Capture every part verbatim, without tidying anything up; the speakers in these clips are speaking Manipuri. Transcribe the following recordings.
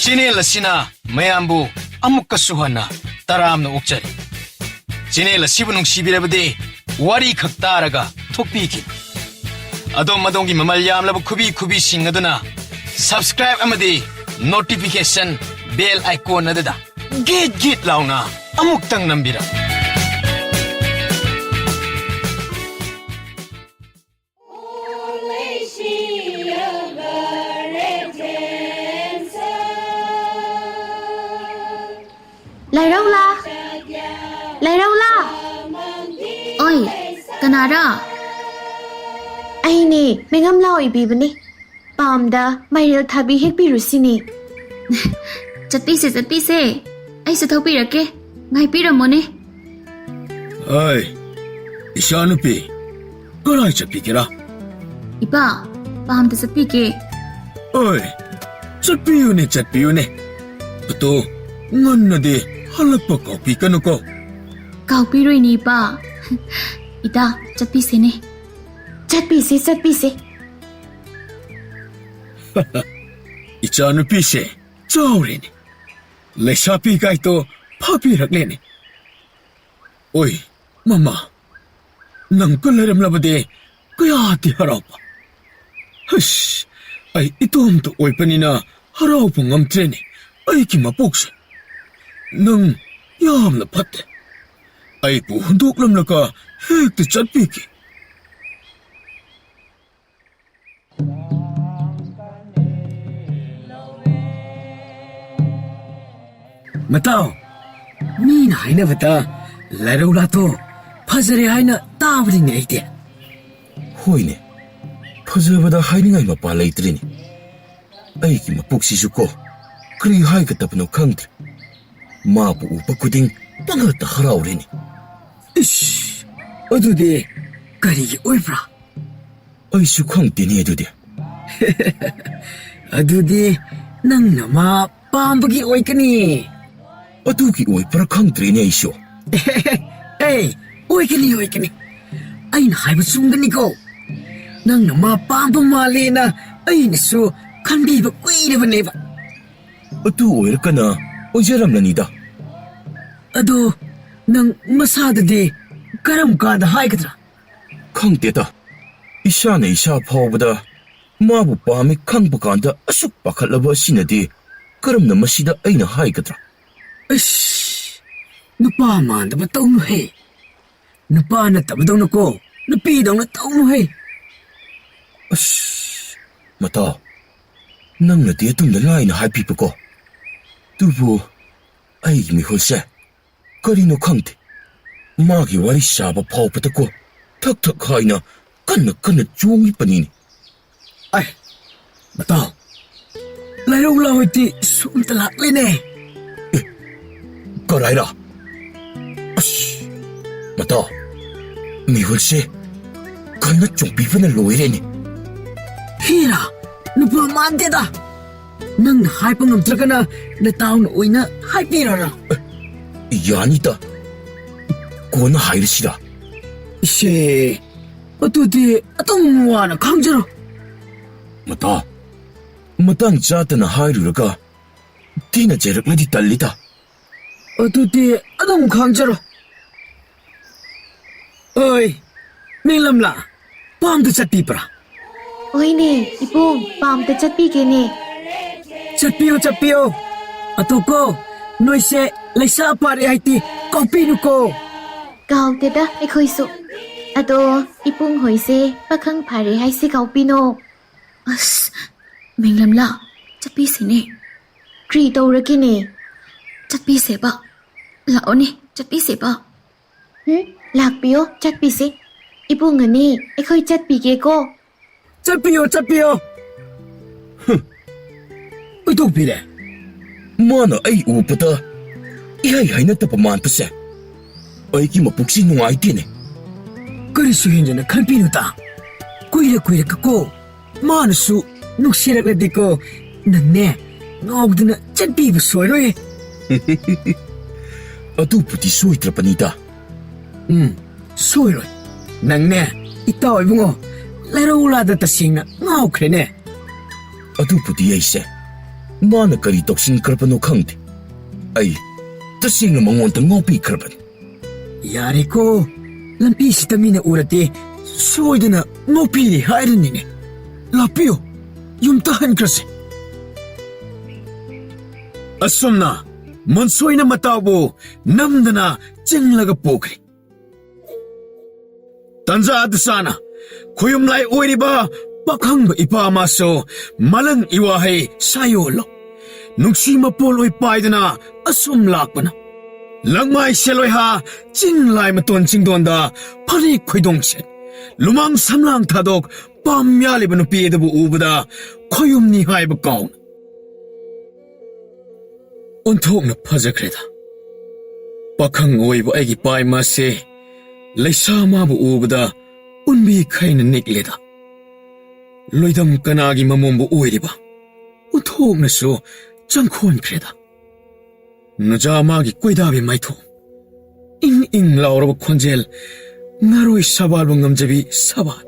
ꯆꯦꯅꯦꯜ ꯑꯁꯤꯅ ꯃꯌꯥꯝꯕꯨ ꯑꯃꯨꯛꯀꯁꯨ ꯍꯟꯅ ꯇꯔꯥꯝꯅ ꯑꯣꯛꯆꯔꯤ꯫ ꯆꯦꯅꯦꯜ ꯑꯁꯤꯕꯨ ꯅꯨꯡꯁꯤꯕꯤꯔꯕꯗꯤ ꯋꯥꯔꯤ ꯈꯛ ꯇꯥꯔꯒ ꯊꯣꯛꯄꯤꯈꯤꯕ꯫ ꯑꯗꯣꯝ ꯑꯗꯣꯝꯒꯤ ꯃꯃꯜ ꯌꯥꯝꯂꯕ ꯈꯨꯕꯤ ꯈꯨꯕꯤꯁꯤꯡ ꯑꯗꯨꯅ subscribe ꯑꯃꯗꯤ notification bell icon ꯑꯗꯨꯗ ꯒꯤꯠ ꯒꯤꯠ ꯂꯥꯎꯅ ꯑꯃꯨꯛꯇꯪ ꯅꯝꯕꯤꯔꯝꯃꯨ꯫ ꯂꯩꯔꯧꯂꯥ! ꯂꯩꯔꯧꯂꯥ! ꯑꯣꯏ, ꯀꯅꯥꯔ? ꯑꯩꯅꯦ, ꯃꯦꯉꯝꯂꯥ ꯑꯣꯏꯕꯤꯕꯅꯦ꯫ ꯄꯥꯝꯗ ꯃꯥꯏꯔꯦꯜ ꯊꯥꯕꯤ ꯍꯦꯛꯄꯤꯔꯨꯁꯤꯅꯦ꯫ ꯆꯠꯄꯤꯁꯦ, ꯆꯠꯄꯤꯁꯦ꯫ ꯑꯩꯁꯨ ꯊꯧꯕꯤꯔꯛꯀꯦ꯫ ꯉꯥꯏꯕꯤꯔꯝꯃꯣꯅꯦ꯫ ꯑꯩ, ꯏꯆꯥꯅꯨꯄꯤ, ꯀꯔꯥꯏ ꯆꯠꯄꯤꯒꯦꯔꯥ? ꯏꯄꯥ, ꯄꯥꯝꯗ ꯆꯠꯄꯤꯒꯦ꯫ ꯑꯣꯏ, ꯆꯠꯄꯤꯌꯨꯅꯦ, ꯆꯠꯄꯤꯌꯨꯅꯦ꯫ ꯑꯗꯣ ꯉꯟꯅꯗꯤ ꯍꯜꯂꯛꯄ ꯀꯥꯎꯕꯤꯒꯅꯨꯀꯣ꯫ ꯀꯥꯎꯕꯤꯔꯣꯏꯅꯦ, ꯏꯄꯥ꯫ ꯏꯇꯥ, ꯆꯠꯄꯤꯁꯤꯅꯦ꯫ ꯆꯠꯄꯤꯁꯤ, ꯆꯠꯄꯤꯁꯤ꯫ ꯏꯆꯥꯅꯨꯄꯤꯁꯦ ꯆꯥꯎꯔꯦꯅꯦ꯫ ꯂꯩꯁꯥꯕꯤ ꯀꯥꯏꯗꯣ ꯐꯥꯕꯤꯔꯛꯂꯦꯅꯦ꯫ ꯑꯣꯏ, ꯃꯃꯥ, ꯅꯪꯒ ꯂꯩꯔꯝꯂꯕꯗꯤ ꯀꯌꯥꯗꯤ ꯍꯔꯥꯎꯕ꯫ ꯍꯁ, ꯑꯩ ꯏꯇꯣꯝꯇ ꯑꯣꯏꯕꯅꯤꯅ ꯍꯔꯥꯎꯕ ꯉꯝꯗ꯭ꯔꯦꯅꯦ꯫ ꯑꯩꯒꯤ ꯃꯄꯣꯛꯁꯦ꯫ ꯅꯪ ꯌꯥꯝꯅ ꯐꯠꯇꯦ꯫ ꯑꯩꯕꯨ ꯍꯨꯟꯗꯣꯛꯂꯝꯂꯒ ꯍꯦꯛꯇ ꯆꯠꯄꯤꯈꯤ꯫ ꯃꯇꯥꯎ, ꯃꯤꯅ ꯍꯥꯏꯅꯕꯗ ꯂꯥꯏꯔꯧꯂꯥꯗꯣ ꯐꯖꯔꯦ ꯍꯥꯏꯅ ꯇꯥꯕꯅꯤꯅꯦ ꯑꯩꯗꯤ꯫ ꯍꯣꯏꯅꯦ, ꯐꯖꯕꯗ ꯍꯥꯏꯅꯤꯡꯉꯥꯏ ꯃꯄꯥ ꯂꯩꯇ꯭ꯔꯤꯅꯦ꯫ ꯑꯩꯒꯤ ꯃꯄꯣꯛꯁꯤꯁꯨ ꯀꯣ, ꯀꯔꯤ ꯍꯥꯏꯒꯗꯕꯅꯣ ꯈꯪꯗ꯭ꯔꯦ꯫ ꯃꯥꯕꯨ ꯎꯕ ꯈꯨꯗꯤꯡ ꯄꯪꯍꯠꯇ ꯍꯔꯥꯎꯔꯦꯅꯦ꯫ ꯏꯁ, ꯑꯗꯨꯗꯤ ꯀꯔꯤꯒꯤ ꯑꯣꯏꯕ꯭ꯔꯥ? ꯑꯩꯁꯨ ꯈꯪꯗꯦꯅꯦ ꯑꯗꯨꯗꯤ꯫ ꯑꯗꯨꯗꯤ ꯅꯪꯅ ꯃꯥ ꯄꯥꯝꯕꯒꯤ ꯑꯣꯏꯒꯅꯤ꯫ ꯑꯗꯨꯒꯤ ꯑꯣꯏꯕ꯭ꯔꯥ ꯈꯪꯗ꯭ꯔꯦꯅꯦ ꯑꯩꯁꯨ꯫ ꯑꯦ, ꯑꯣꯏꯒꯅꯤ, ꯑꯣꯏꯒꯅꯤ꯫ ꯑꯩꯅ ꯍꯥꯏꯕ ꯆꯨꯝꯒꯅꯤꯀꯣ꯫ ꯅꯪꯅ ꯃꯥ ꯄꯥꯝꯕ ꯃꯥꯜꯂꯦꯅ ꯑꯩꯅꯁꯨ ꯈꯟꯕꯤꯕ ꯀꯨꯏꯔꯕꯅꯦꯕ꯫ ꯑꯗꯨ ꯑꯣꯏꯔꯒꯅ ꯑꯣꯏꯖꯔꯝꯂꯅꯤꯗ꯫ ꯑꯗꯣ ꯅꯪ ꯃꯁꯥꯗꯗꯤ ꯀꯔꯝ ꯀꯥꯟꯗ ꯍꯥꯏꯒꯗ꯭ꯔꯥ? ꯈꯪꯗꯦꯗ꯫ ꯏꯁꯥꯅ ꯏꯁꯥ ꯐꯥꯎꯕꯗ ꯃꯥꯕꯨ ꯄꯥꯝꯃꯤ ꯈꯪꯕ ꯀꯥꯟꯗ ꯑꯁꯨꯛ ꯄꯥꯈꯠꯂꯕ ꯑꯁꯤꯅꯗꯤ ꯀꯔꯝꯅ ꯃꯁꯤꯗ ꯑꯩꯅ ꯍꯥꯏꯒꯗ꯭ꯔꯥ? ꯑꯁ, ꯅꯨꯄꯥ ꯃꯥꯟꯗꯕ ꯇꯧꯅꯨꯍꯦ꯫ ꯅꯨꯄꯥ ꯅꯠꯇꯕꯗꯧꯅꯀꯣ, ꯅꯨꯄꯤꯗꯧꯅ ꯇꯧꯅꯨꯍꯦ꯫ ꯑꯁ, ꯃꯇꯥꯎ, ꯅꯪꯅꯗꯤ ꯑꯗꯨꯝꯅ ꯂꯥꯏꯅ ꯍꯥꯏꯕꯤꯕꯀꯣ꯫ ꯑꯗꯨꯕꯨ ꯑꯩꯒꯤ ꯃꯤꯍꯨꯜꯁꯦ ꯀꯔꯤꯅꯣ ꯈꯪꯗꯦ, ꯃꯥꯒꯤ ꯋꯥꯔꯤ ꯁꯥꯕ ꯐꯥꯎꯕꯗꯀꯣ ꯊꯛ ꯊꯛ ꯍꯥꯏꯅ ꯀꯟꯅ ꯀꯟꯅ ꯆꯣꯡꯂꯤꯕꯅꯤꯅꯦ꯫ ꯑꯩ, ꯃꯇꯥꯎ, ꯂꯥꯏꯔꯧ ꯂꯥꯍꯣꯏꯗꯤ ꯁꯣꯝꯗ ꯂꯥꯛꯂꯦꯅꯦ꯫ ꯑꯦ, ꯀꯔꯥꯏꯔ? ꯑꯁ, ꯃꯇꯥꯎ, ꯃꯤꯍꯨꯜꯁꯦ ꯀꯟꯅ ꯆꯣꯡꯕꯤꯕꯅ ꯂꯣꯏꯔꯦꯅꯦ꯫ ꯍꯤꯔꯥ, ꯅꯨꯄꯥ ꯃꯥꯟꯗꯦꯗ꯫ ꯅꯪꯅ ꯍꯥꯏꯕ ꯉꯝꯗ꯭ꯔꯒꯅ ꯅꯇꯥꯎꯅ ꯑꯣꯏꯅ ꯍꯥꯏꯕꯤꯔꯣꯔꯥ? ꯌꯥꯅꯤꯗ꯫ ꯀꯣꯟꯅ ꯍꯥꯏꯔꯁꯤꯔ? ꯏꯁꯦ, ꯑꯗꯨꯗꯤ ꯑꯗꯨꯝ ꯋꯥꯅ ꯈꯥꯡꯖꯔꯣ꯫ ꯃꯇꯥ, ꯃꯇꯥꯡ ꯆꯥꯗꯅ ꯍꯥꯏꯔꯨꯔꯒ ꯊꯤꯅ ꯆꯩꯔꯛꯂꯗꯤ ꯇꯜꯂꯤꯗ꯫ ꯑꯗꯨꯗꯤ ꯑꯗꯨꯝ ꯈꯥꯡꯖꯔꯣ꯫ ꯑꯣꯏ, ꯃꯦꯡꯂꯝꯂꯥ, ꯄꯥꯝꯗ ꯆꯠꯄꯤꯕ꯭ꯔꯥ? ꯍꯣꯏꯅꯦ, ꯏꯕꯨꯡ, ꯄꯥꯝꯗ ꯆꯠꯄꯤꯒꯦꯅꯦ꯫ ꯆꯠꯄꯤꯌꯣ, ꯆꯠꯄꯤꯌꯣ꯫ ꯑꯗꯣꯀꯣ, ꯅꯣꯏꯁꯦ ꯂꯩꯁꯥ ꯐꯥꯔꯦ ꯍꯥꯏꯗꯤ ꯀꯥꯎꯄꯤꯅꯨꯀꯣ꯫ ꯀꯥꯎꯗꯦꯗ ꯑꯩꯈꯣꯏꯁꯨ꯫ ꯑꯗꯣ, ꯏꯕꯨꯡ ꯍꯣꯏꯁꯦ ꯄꯥꯈꯪ ꯐꯥꯔꯦ ꯍꯥꯏꯁꯤ ꯀꯥꯎꯄꯤꯅꯣ꯫ ꯑꯁ, ꯃꯦꯡꯂꯝꯂꯥ, ꯆꯠꯄꯤꯁꯤꯅꯦ꯫ ꯀ꯭ꯔꯤ ꯇꯧꯔꯒꯦꯅꯦ? ꯆꯠꯄꯤꯁꯦꯕ꯫ ꯂꯥꯛꯑꯣꯅꯦ, ꯆꯠꯄꯤꯁꯦꯕ꯫ ꯎꯝ, ꯂꯥꯛꯄꯤꯌꯣ, ꯆꯠꯄꯤꯁꯦ꯫ ꯏꯕꯨꯡ ꯑꯅꯤ, ꯑꯩꯈꯣꯏ ꯆꯠꯄꯤꯒꯦꯀꯣ꯫ ꯆꯠꯄꯤꯌꯣ, ꯆꯠꯄꯤꯌꯣ꯫ ꯍꯨꯝ꯫ ꯎꯗꯧꯕꯤꯔꯦ꯫ ꯃꯥꯅ ꯑꯩ ꯎꯕꯗ ꯏꯍꯩ ꯍꯩꯅꯗꯕ ꯃꯥꯟꯕꯁꯦ ꯑꯩꯒꯤ ꯃꯄꯨꯛꯁꯤ ꯅꯨꯡꯉꯥꯏꯇꯦꯅꯦ꯫ ꯀꯔꯤꯁꯨ ꯍꯦꯟꯖꯅ ꯈꯟꯕꯤꯅꯨꯗ꯫ ꯀꯨꯏꯔ ꯀꯨꯏꯔꯒꯀꯣ ꯃꯥꯅꯁꯨ ꯅꯨꯡꯁꯤꯔꯛꯂꯗꯤꯀꯣ, ꯅꯪꯅꯦ ꯉꯥꯎꯗꯅ ꯆꯠꯄꯤꯕ ꯁꯣꯏꯔꯣꯏ꯫ ꯑꯗꯨꯕꯨꯗꯤ ꯁꯣꯏꯗ꯭ꯔꯕꯅꯤꯗ꯫ ꯎꯝ, ꯁꯣꯏꯔꯣꯏ꯫ ꯅꯪꯅꯦ, ꯏꯇꯥꯎ ꯏꯕꯨꯡꯉꯣ, ꯂꯥꯏꯔꯧꯂꯥꯗ ꯇꯁꯦꯡꯅ ꯉꯥꯎꯈ꯭ꯔꯦꯅꯦ꯫ ꯑꯗꯨꯕꯨꯗꯤ ꯑꯩꯁꯦ ꯃꯥꯅ ꯀꯔꯤ ꯇꯧꯁꯤꯟꯈ꯭ꯔꯕꯅꯣ ꯈꯪꯗꯦ꯫ ꯑꯩ ꯇꯁꯦꯡꯅ ꯃꯉꯣꯟꯗ ꯉꯥꯎꯄꯤꯈ꯭ꯔꯕꯅꯤ꯫ ꯌꯥꯔꯦꯀꯣ, ꯂꯝꯕꯤꯁꯤꯗ ꯃꯤꯅ ꯎꯔꯗꯤ ꯁꯣꯏꯗꯅ ꯉꯥꯎꯄꯤꯔꯦ ꯍꯥꯏꯔꯅꯤꯅꯦ꯫ ꯂꯥꯛꯄꯤꯌꯨ, ꯌꯨꯝꯗ ꯍꯟꯈ꯭ꯔꯁꯦ꯫ ꯑꯁꯨꯝꯅ ꯃꯣꯟꯁꯣꯏꯅ ꯃꯇꯥꯎꯕꯨ ꯅꯝꯗꯅ ꯆꯤꯡꯂꯒ ꯄꯨꯈ꯭ꯔꯦ꯫ ꯇꯟꯖꯥ ꯑꯗꯨ ꯆꯥꯅ ꯈꯣꯌꯨꯝꯂꯥꯏ ꯑꯣꯏꯔꯤꯕ ꯄꯥꯈꯪꯕ ꯏꯄꯥ ꯃꯥꯁꯨ ꯃꯂꯪ ꯏꯋꯥꯍꯩ ꯁꯥꯌꯣꯜꯂꯣ ꯅꯨꯡꯁꯤ ꯃꯄꯣꯜ ꯑꯣꯏ ꯄꯥꯏꯗꯨꯅ ꯑꯁꯨꯝ ꯂꯥꯛꯄꯅ ꯂꯪꯃꯥꯏ ꯁꯦꯂꯣꯏꯍꯥ ꯆꯤꯡ ꯂꯥꯏ ꯃꯇꯣꯟ ꯆꯤꯡꯗꯣꯟꯗ ꯐꯅꯦꯛ ꯈꯣꯏꯗꯣꯡ ꯁꯦꯠ ꯂꯨꯃꯥꯡ ꯁꯝꯂꯥꯡ ꯊꯥꯗꯣꯛ ꯄꯥꯝ ꯌꯥꯜꯂꯤꯕ ꯅꯨꯄꯤ ꯑꯗꯨꯕꯨ ꯎꯕꯗ ꯈꯣꯌꯨꯝꯅꯤ ꯍꯥꯏꯕ ꯀꯥꯎꯅ ꯑꯣꯟꯊꯣꯛꯅ ꯐꯖꯈ꯭ꯔꯦꯗ꯫ ꯄꯥꯈꯪ ꯑꯣꯏꯕ ꯑꯩꯒꯤ ꯄꯥꯏꯃꯁꯦ ꯂꯩꯁꯥ ꯃꯥꯕꯨ ꯎꯕꯗ ꯎꯟꯕꯤ ꯈꯩꯅ ꯅꯤꯛꯂꯦꯗ꯫ ꯂꯣꯏꯗꯝ ꯀꯅꯥꯒꯤ ꯃꯃꯣꯝꯕꯨ ꯑꯣꯏꯔꯤꯕ ꯑꯣꯟꯊꯣꯛꯅꯁꯨ ꯆꯪꯈꯣꯟꯈ꯭ꯔꯦꯗ꯫ ꯅꯨꯖꯥ ꯃꯥꯒꯤ ꯀꯣꯏꯗꯥꯕꯤ ꯃꯥꯏꯊꯣꯡ ꯏꯪ ꯏꯪ ꯂꯥꯎꯔꯕ ꯈꯣꯟꯖꯦꯜ ꯉꯥꯔꯣꯏ ꯁꯕꯥꯜꯕꯨ ꯉꯝꯖꯕꯤ ꯁꯕꯥꯜ꯫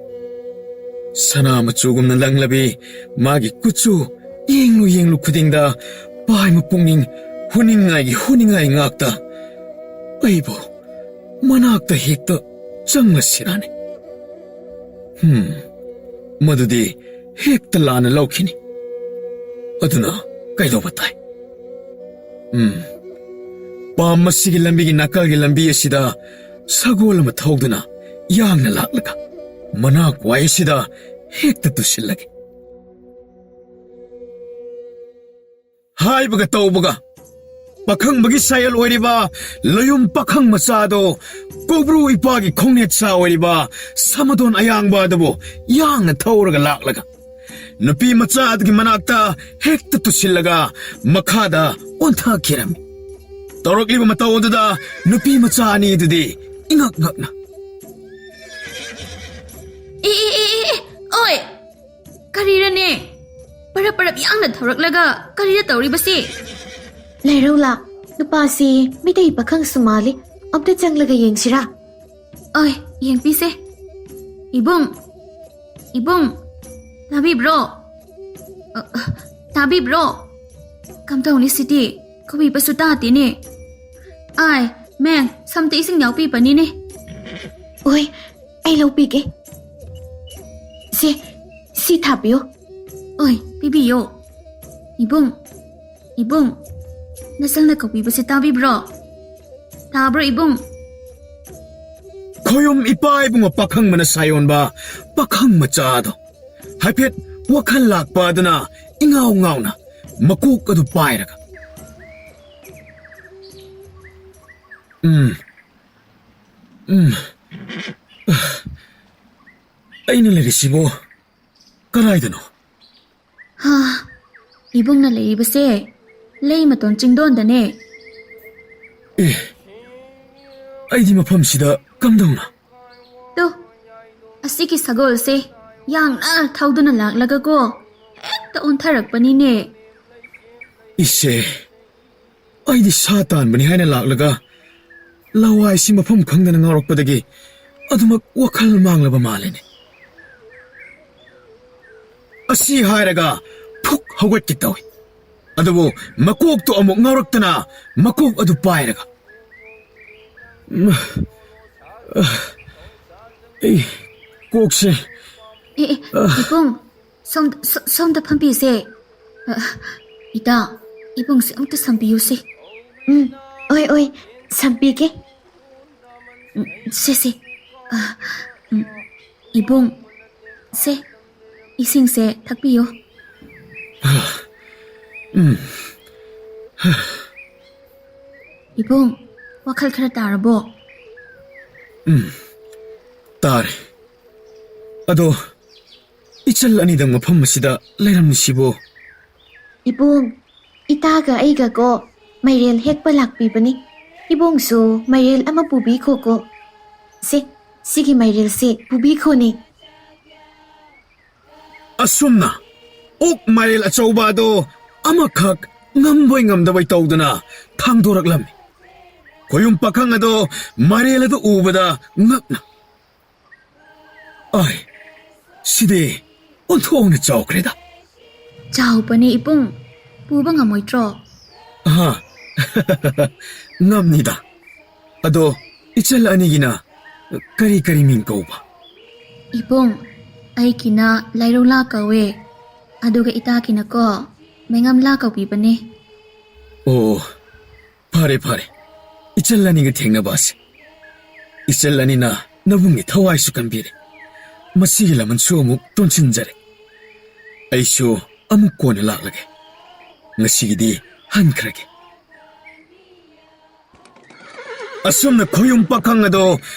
ꯁꯅꯥ ꯃꯆꯨꯒꯨꯝꯅ ꯂꯪꯂꯕꯤ ꯃꯥꯒꯤ ꯀꯨꯆꯨ ꯌꯦꯡꯂꯨ ꯌꯦꯡꯂꯨ ꯈꯨꯗꯤꯡꯗ ꯄꯥꯏꯃ ꯄꯨꯛꯅꯤꯡ ꯍꯨꯅꯤꯡꯉꯥꯏꯒꯤ ꯍꯨꯅꯤꯡꯉꯥꯏ ꯉꯥꯛꯇ꯫ ꯑꯩꯕꯨ ꯃꯅꯥꯛꯇ ꯍꯦꯛꯇ ꯆꯪꯂꯁꯤꯔꯥꯅꯦ꯫ ꯍꯝ, ꯃꯗꯨꯗꯤ ꯍꯦꯛꯇ ꯂꯥꯟꯅ ꯂꯧꯈꯤꯅꯤ꯫ ꯑꯗꯨꯅ ꯀꯩꯗꯧꯕ ꯇꯥꯏ? ꯎꯝ, ꯄꯥꯝ ꯑꯁꯤꯒꯤ ꯂꯝꯕꯤꯒꯤ ꯅꯥꯀꯜꯒꯤ ꯂꯝꯕꯤ ꯑꯁꯤꯗ ꯁꯒꯣꯜ ꯑꯃ ꯊꯧꯗꯨꯅ ꯌꯥꯡꯅ ꯂꯥꯛꯂꯒ ꯃꯅꯥꯛ ꯋꯥꯏ ꯑꯁꯤꯗ ꯍꯦꯛꯇ ꯇꯨꯁꯤꯜꯂꯒꯦ꯫ ꯍꯥꯏꯕꯒ ꯇꯧꯕꯒ ꯄꯥꯈꯪꯕꯒꯤ ꯁꯥꯌꯦꯜ ꯑꯣꯏꯔꯤꯕ ꯂꯣꯌꯨꯝ ꯄꯥꯈꯪ ꯃꯆꯥꯗꯣ ꯀꯧꯕ꯭ꯔꯨ ꯏꯄꯥꯒꯤ ꯈꯣꯡꯅꯦꯠ ꯁꯥ ꯑꯣꯏꯔꯤꯕ ꯁꯃꯗꯣꯟ ꯑꯌꯥꯡꯕ ꯑꯗꯨꯕꯨ ꯌꯥꯡꯅ ꯊꯧꯔꯒ ꯂꯥꯛꯂꯒ ꯅꯨꯄꯤ ꯃꯆꯥ ꯑꯗꯨꯒꯤ ꯃꯅꯥꯛꯇ ꯍꯦꯛꯇ ꯇꯨꯁꯤꯜꯂꯒ ꯃꯈꯥꯗ ꯑꯣꯟꯊꯈꯤꯔꯝꯃꯤ꯫ ꯇꯧꯔꯛꯂꯤꯕ ꯃꯇꯧ ꯑꯗꯨꯗ ꯅꯨꯄꯤ ꯃꯆꯥ ꯑꯅꯤ ꯑꯗꯨꯗꯤ ꯏꯉꯛ ꯉꯛꯅ ꯑꯦ ꯑꯦ ꯑꯦ ꯑꯦ ꯑꯦ, ꯑꯣꯏ! ꯀꯔꯤꯔꯅꯦ? ꯄꯔꯞ ꯄꯔꯞ ꯌꯥꯡꯅ ꯊꯧꯔꯛꯂꯒ ꯀꯔꯤꯔ ꯇꯧꯔꯤꯕꯁꯤ? ꯂꯩꯔꯧꯂꯥ, ꯅꯨꯄꯥꯁꯤ ꯃꯤꯇꯩ ꯄꯥꯈꯪꯁꯨ ꯃꯥꯜꯂꯤ꯫ ꯑꯝꯇ ꯆꯪꯂꯒ ꯌꯦꯡꯁꯤꯔꯥ? ꯑꯣꯏ, ꯌꯦꯡꯕꯤꯁꯦ꯫ ꯏꯕꯨꯡ, ꯏꯕꯨꯡ, ꯇꯥꯕꯤꯕ꯭ꯔꯣ? ꯑ, ꯑ, ꯇꯥꯕꯤꯕ꯭ꯔꯣ? ꯀꯝꯗꯧꯅꯤ ꯁꯤꯗꯤ? ꯀꯧꯕꯤꯕꯁꯨ ꯇꯥꯗꯦꯅꯦ꯫ ꯑꯥꯏ, ꯃꯦꯝ, ꯁꯝꯇ ꯏꯁꯤꯡ ꯌꯥꯎꯕꯤꯕꯅꯤꯅꯦ꯫ ꯑꯣꯏ, ꯑꯩ ꯂꯧꯕꯤꯒꯦ꯫ ꯁꯦ, ꯁꯤ ꯊꯥꯕꯤꯌꯨ꯫ ꯑꯣꯏ, ꯄꯤꯕꯤꯌꯣ꯫ ꯏꯕꯨꯡ, ꯏꯕꯨꯡ, ꯅꯆꯜꯅ ꯀꯧꯕꯤꯕꯁꯦ ꯇꯥꯕꯤꯕ꯭ꯔꯣ? ꯇꯥꯕ꯭ꯔꯣ, ꯏꯕꯨꯡ? ꯈꯣꯌꯨꯝ ꯏꯄꯥ ꯏꯕꯨꯡꯉꯣ ꯄꯥꯈꯪꯕꯅ ꯁꯥꯌꯣꯟꯕ ꯄꯥꯈꯪ ꯃꯆꯥꯗꯣ꯫ ꯍꯥꯏꯐꯦꯠ ꯋꯥꯈꯜ ꯂꯥꯛꯄ ꯑꯗꯨꯅ ꯏꯉꯥꯎ ꯉꯥꯎꯅ ꯃꯀꯣꯛ ꯑꯗꯨ ꯄꯥꯏꯔꯒ, "ꯎꯝ, ꯎꯝ, ꯑꯩꯅ ꯂꯩꯔꯤꯁꯤꯕꯨ ꯀꯗꯥꯏꯗꯅꯣ?" ꯍꯥ, ꯏꯕꯨꯡꯅ ꯂꯩꯔꯤꯕꯁꯦ ꯂꯩ ꯃꯇꯣꯟ ꯆꯤꯡꯗꯣꯟꯗꯅꯦ꯫ ꯑꯦ, ꯑꯩꯗꯤ ꯃꯐꯝꯁꯤꯗ ꯀꯝꯗꯧꯅ? ꯇꯨ, ꯑꯁꯤꯒꯤ ꯁꯒꯣꯜꯁꯦ ꯌꯥꯡꯅ ꯊꯧꯗꯨꯅ ꯂꯥꯛꯂꯒꯀꯣ, ꯍꯦꯛꯇ ꯑꯣꯟꯊꯔꯛꯄꯅꯤꯅꯦ꯫ ꯏꯁꯦ, ꯑꯩꯗꯤ ꯁꯥ ꯇꯥꯟꯕꯅꯤ ꯍꯥꯏꯅ ꯂꯥꯛꯂꯒ, ꯂꯋꯥꯏꯁꯤ ꯃꯐꯝ ꯈꯪꯗꯅ ꯉꯥꯎꯔꯛꯄꯗꯒꯤ ꯑꯗꯨꯃꯛ ꯋꯥꯈꯜ ꯃꯥꯡꯂꯕ ꯃꯥꯜꯂꯦꯅꯦ꯫ ꯑꯁꯤ ꯍꯥꯏꯔꯒ ꯐꯨꯛ ꯍꯧꯒꯠꯀꯦ ꯇꯧꯏ꯫ ꯑꯗꯨꯕꯨ ꯃꯀꯣꯛꯇꯣ ꯑꯃꯨꯛ ꯉꯥꯎꯔꯛꯇꯅ ꯃꯀꯣꯛ ꯑꯗꯨ ꯄꯥꯏꯔꯒ, ꯎꯝ, ꯑ, ꯑꯩ ꯀꯣꯛꯁꯦ꯫ ꯑꯦ, ꯑꯦ, ꯏꯕꯨꯡ, ꯁꯣꯝ-, ꯁꯣ-, ꯁꯣꯝꯗ ꯐꯝꯕꯤꯁꯦ꯫ ꯑ, ꯏꯇꯥ, ꯏꯕꯨꯡꯁꯦ ꯑꯝꯇ ꯁꯝꯕꯤꯌꯨꯁꯦ꯫ ꯎꯝ, ꯑꯣꯏ, ꯑꯣꯏ, ꯁꯝꯕꯤꯒꯦ꯫ ꯎꯝ, ꯁꯦ, ꯁꯦ꯫ ꯑ, ꯎꯝ, ꯏꯕꯨꯡ, ꯁꯦ, ꯏꯁꯤꯡꯁꯦ ꯊꯛꯄꯤꯌꯨ꯫ ꯎꯝ꯫ ꯏꯕꯨꯡ, ꯋꯥꯈꯜ ꯈꯔ ꯇꯥꯔꯕꯣ? ꯎꯝ, ꯇꯥꯔꯦ꯫ ꯑꯗꯣ, ꯏꯆꯜ ꯑꯅꯤꯗꯪ ꯃꯐꯝ ꯑꯁꯤꯗ ꯂꯩꯔꯝꯂꯤꯁꯤꯕꯨ? ꯏꯕꯨꯡ, ꯏꯇꯥꯒ ꯑꯩꯒꯀꯣ ꯃꯥꯏꯔꯦꯜ ꯍꯦꯛꯄ ꯂꯥꯛꯄꯤꯕꯅꯤ꯫ ꯏꯕꯨꯡꯁꯨ ꯃꯥꯏꯔꯦꯜ ꯑꯃ ꯄꯨꯕꯤꯈꯣꯀꯣ꯫ ꯁꯦ, ꯁꯤꯒꯤ ꯃꯥꯏꯔꯦꯜꯁꯦ ꯄꯨꯕꯤꯈꯣꯅꯦ꯫ ꯑꯁꯨꯝꯅ ꯑꯣꯛ ꯃꯥꯏꯔꯦꯜ ꯑꯆꯧꯕ ꯑꯗꯣ ꯑꯃꯈꯛ ꯉꯝꯕꯣꯏ ꯉꯝꯗꯕꯣꯏ ꯇꯧꯗꯨꯅ ꯊꯥꯡꯗꯣꯔꯛꯂꯝꯃꯤ꯫ ꯈꯣꯌꯨꯝ ꯄꯥꯈꯪ ꯑꯗꯣ ꯃꯥꯏꯔꯦꯜ ꯑꯗꯨ ꯎꯕꯗ ꯉꯛꯅ, "ꯑꯥꯏ, ꯁꯤꯗꯤ ꯑꯣꯟꯊꯣꯛꯅ ꯆꯥꯎꯈ꯭ꯔꯦꯗ!" ꯆꯥꯎꯕꯅꯤ ꯏꯕꯨꯡ, ꯄꯨꯕ ꯉꯝꯃꯣꯏꯗ꯭ꯔꯣ? ꯑꯍꯥ꯫ ꯉꯝꯅꯤꯗ꯫ ꯑꯗꯣ ꯏꯆꯜ ꯑꯅꯤꯒꯤꯅ ꯀꯔꯤ ꯀꯔꯤ ꯃꯤꯡ ꯀꯧꯕ? ꯏꯕꯨꯡ, ꯑꯩꯒꯤꯅ ꯂꯥꯏꯔꯧꯂꯥ ꯀꯧꯋꯦ, ꯑꯗꯨꯒ ꯏꯇꯥꯒꯤꯅꯀꯣ ꯃꯩꯉꯝꯂꯥ ꯀꯧꯕꯤꯕꯅꯦ꯫ ꯑꯣ, ꯐꯔꯦ ꯐꯔꯦ, ꯏꯆꯜ ꯑꯅꯤꯒ ꯊꯦꯡꯅꯕ ꯑꯁꯤ꯫ ꯏꯆꯜ ꯑꯅꯤꯅ ꯅꯕꯨꯡꯒꯤ ꯊꯋꯥꯏꯁꯨ ꯀꯟꯕꯤꯔꯦ, ꯃꯁꯤꯒꯤ ꯂꯃꯟꯁꯨ ꯑꯃꯨꯛ ꯇꯣꯟꯁꯤꯟꯖꯔꯦ꯫ ꯑꯩꯁꯨ ꯑꯃꯨꯛ ꯀꯣꯟꯅ ꯂꯥꯛꯂꯒꯦ, ꯉꯁꯤꯒꯤꯗꯤ ꯍꯟꯈ꯭ꯔꯒꯦ꯫ ꯑꯁꯨꯝꯅ ꯈꯣꯌꯨꯝ ꯄꯥꯈꯪ ꯑꯗꯣ,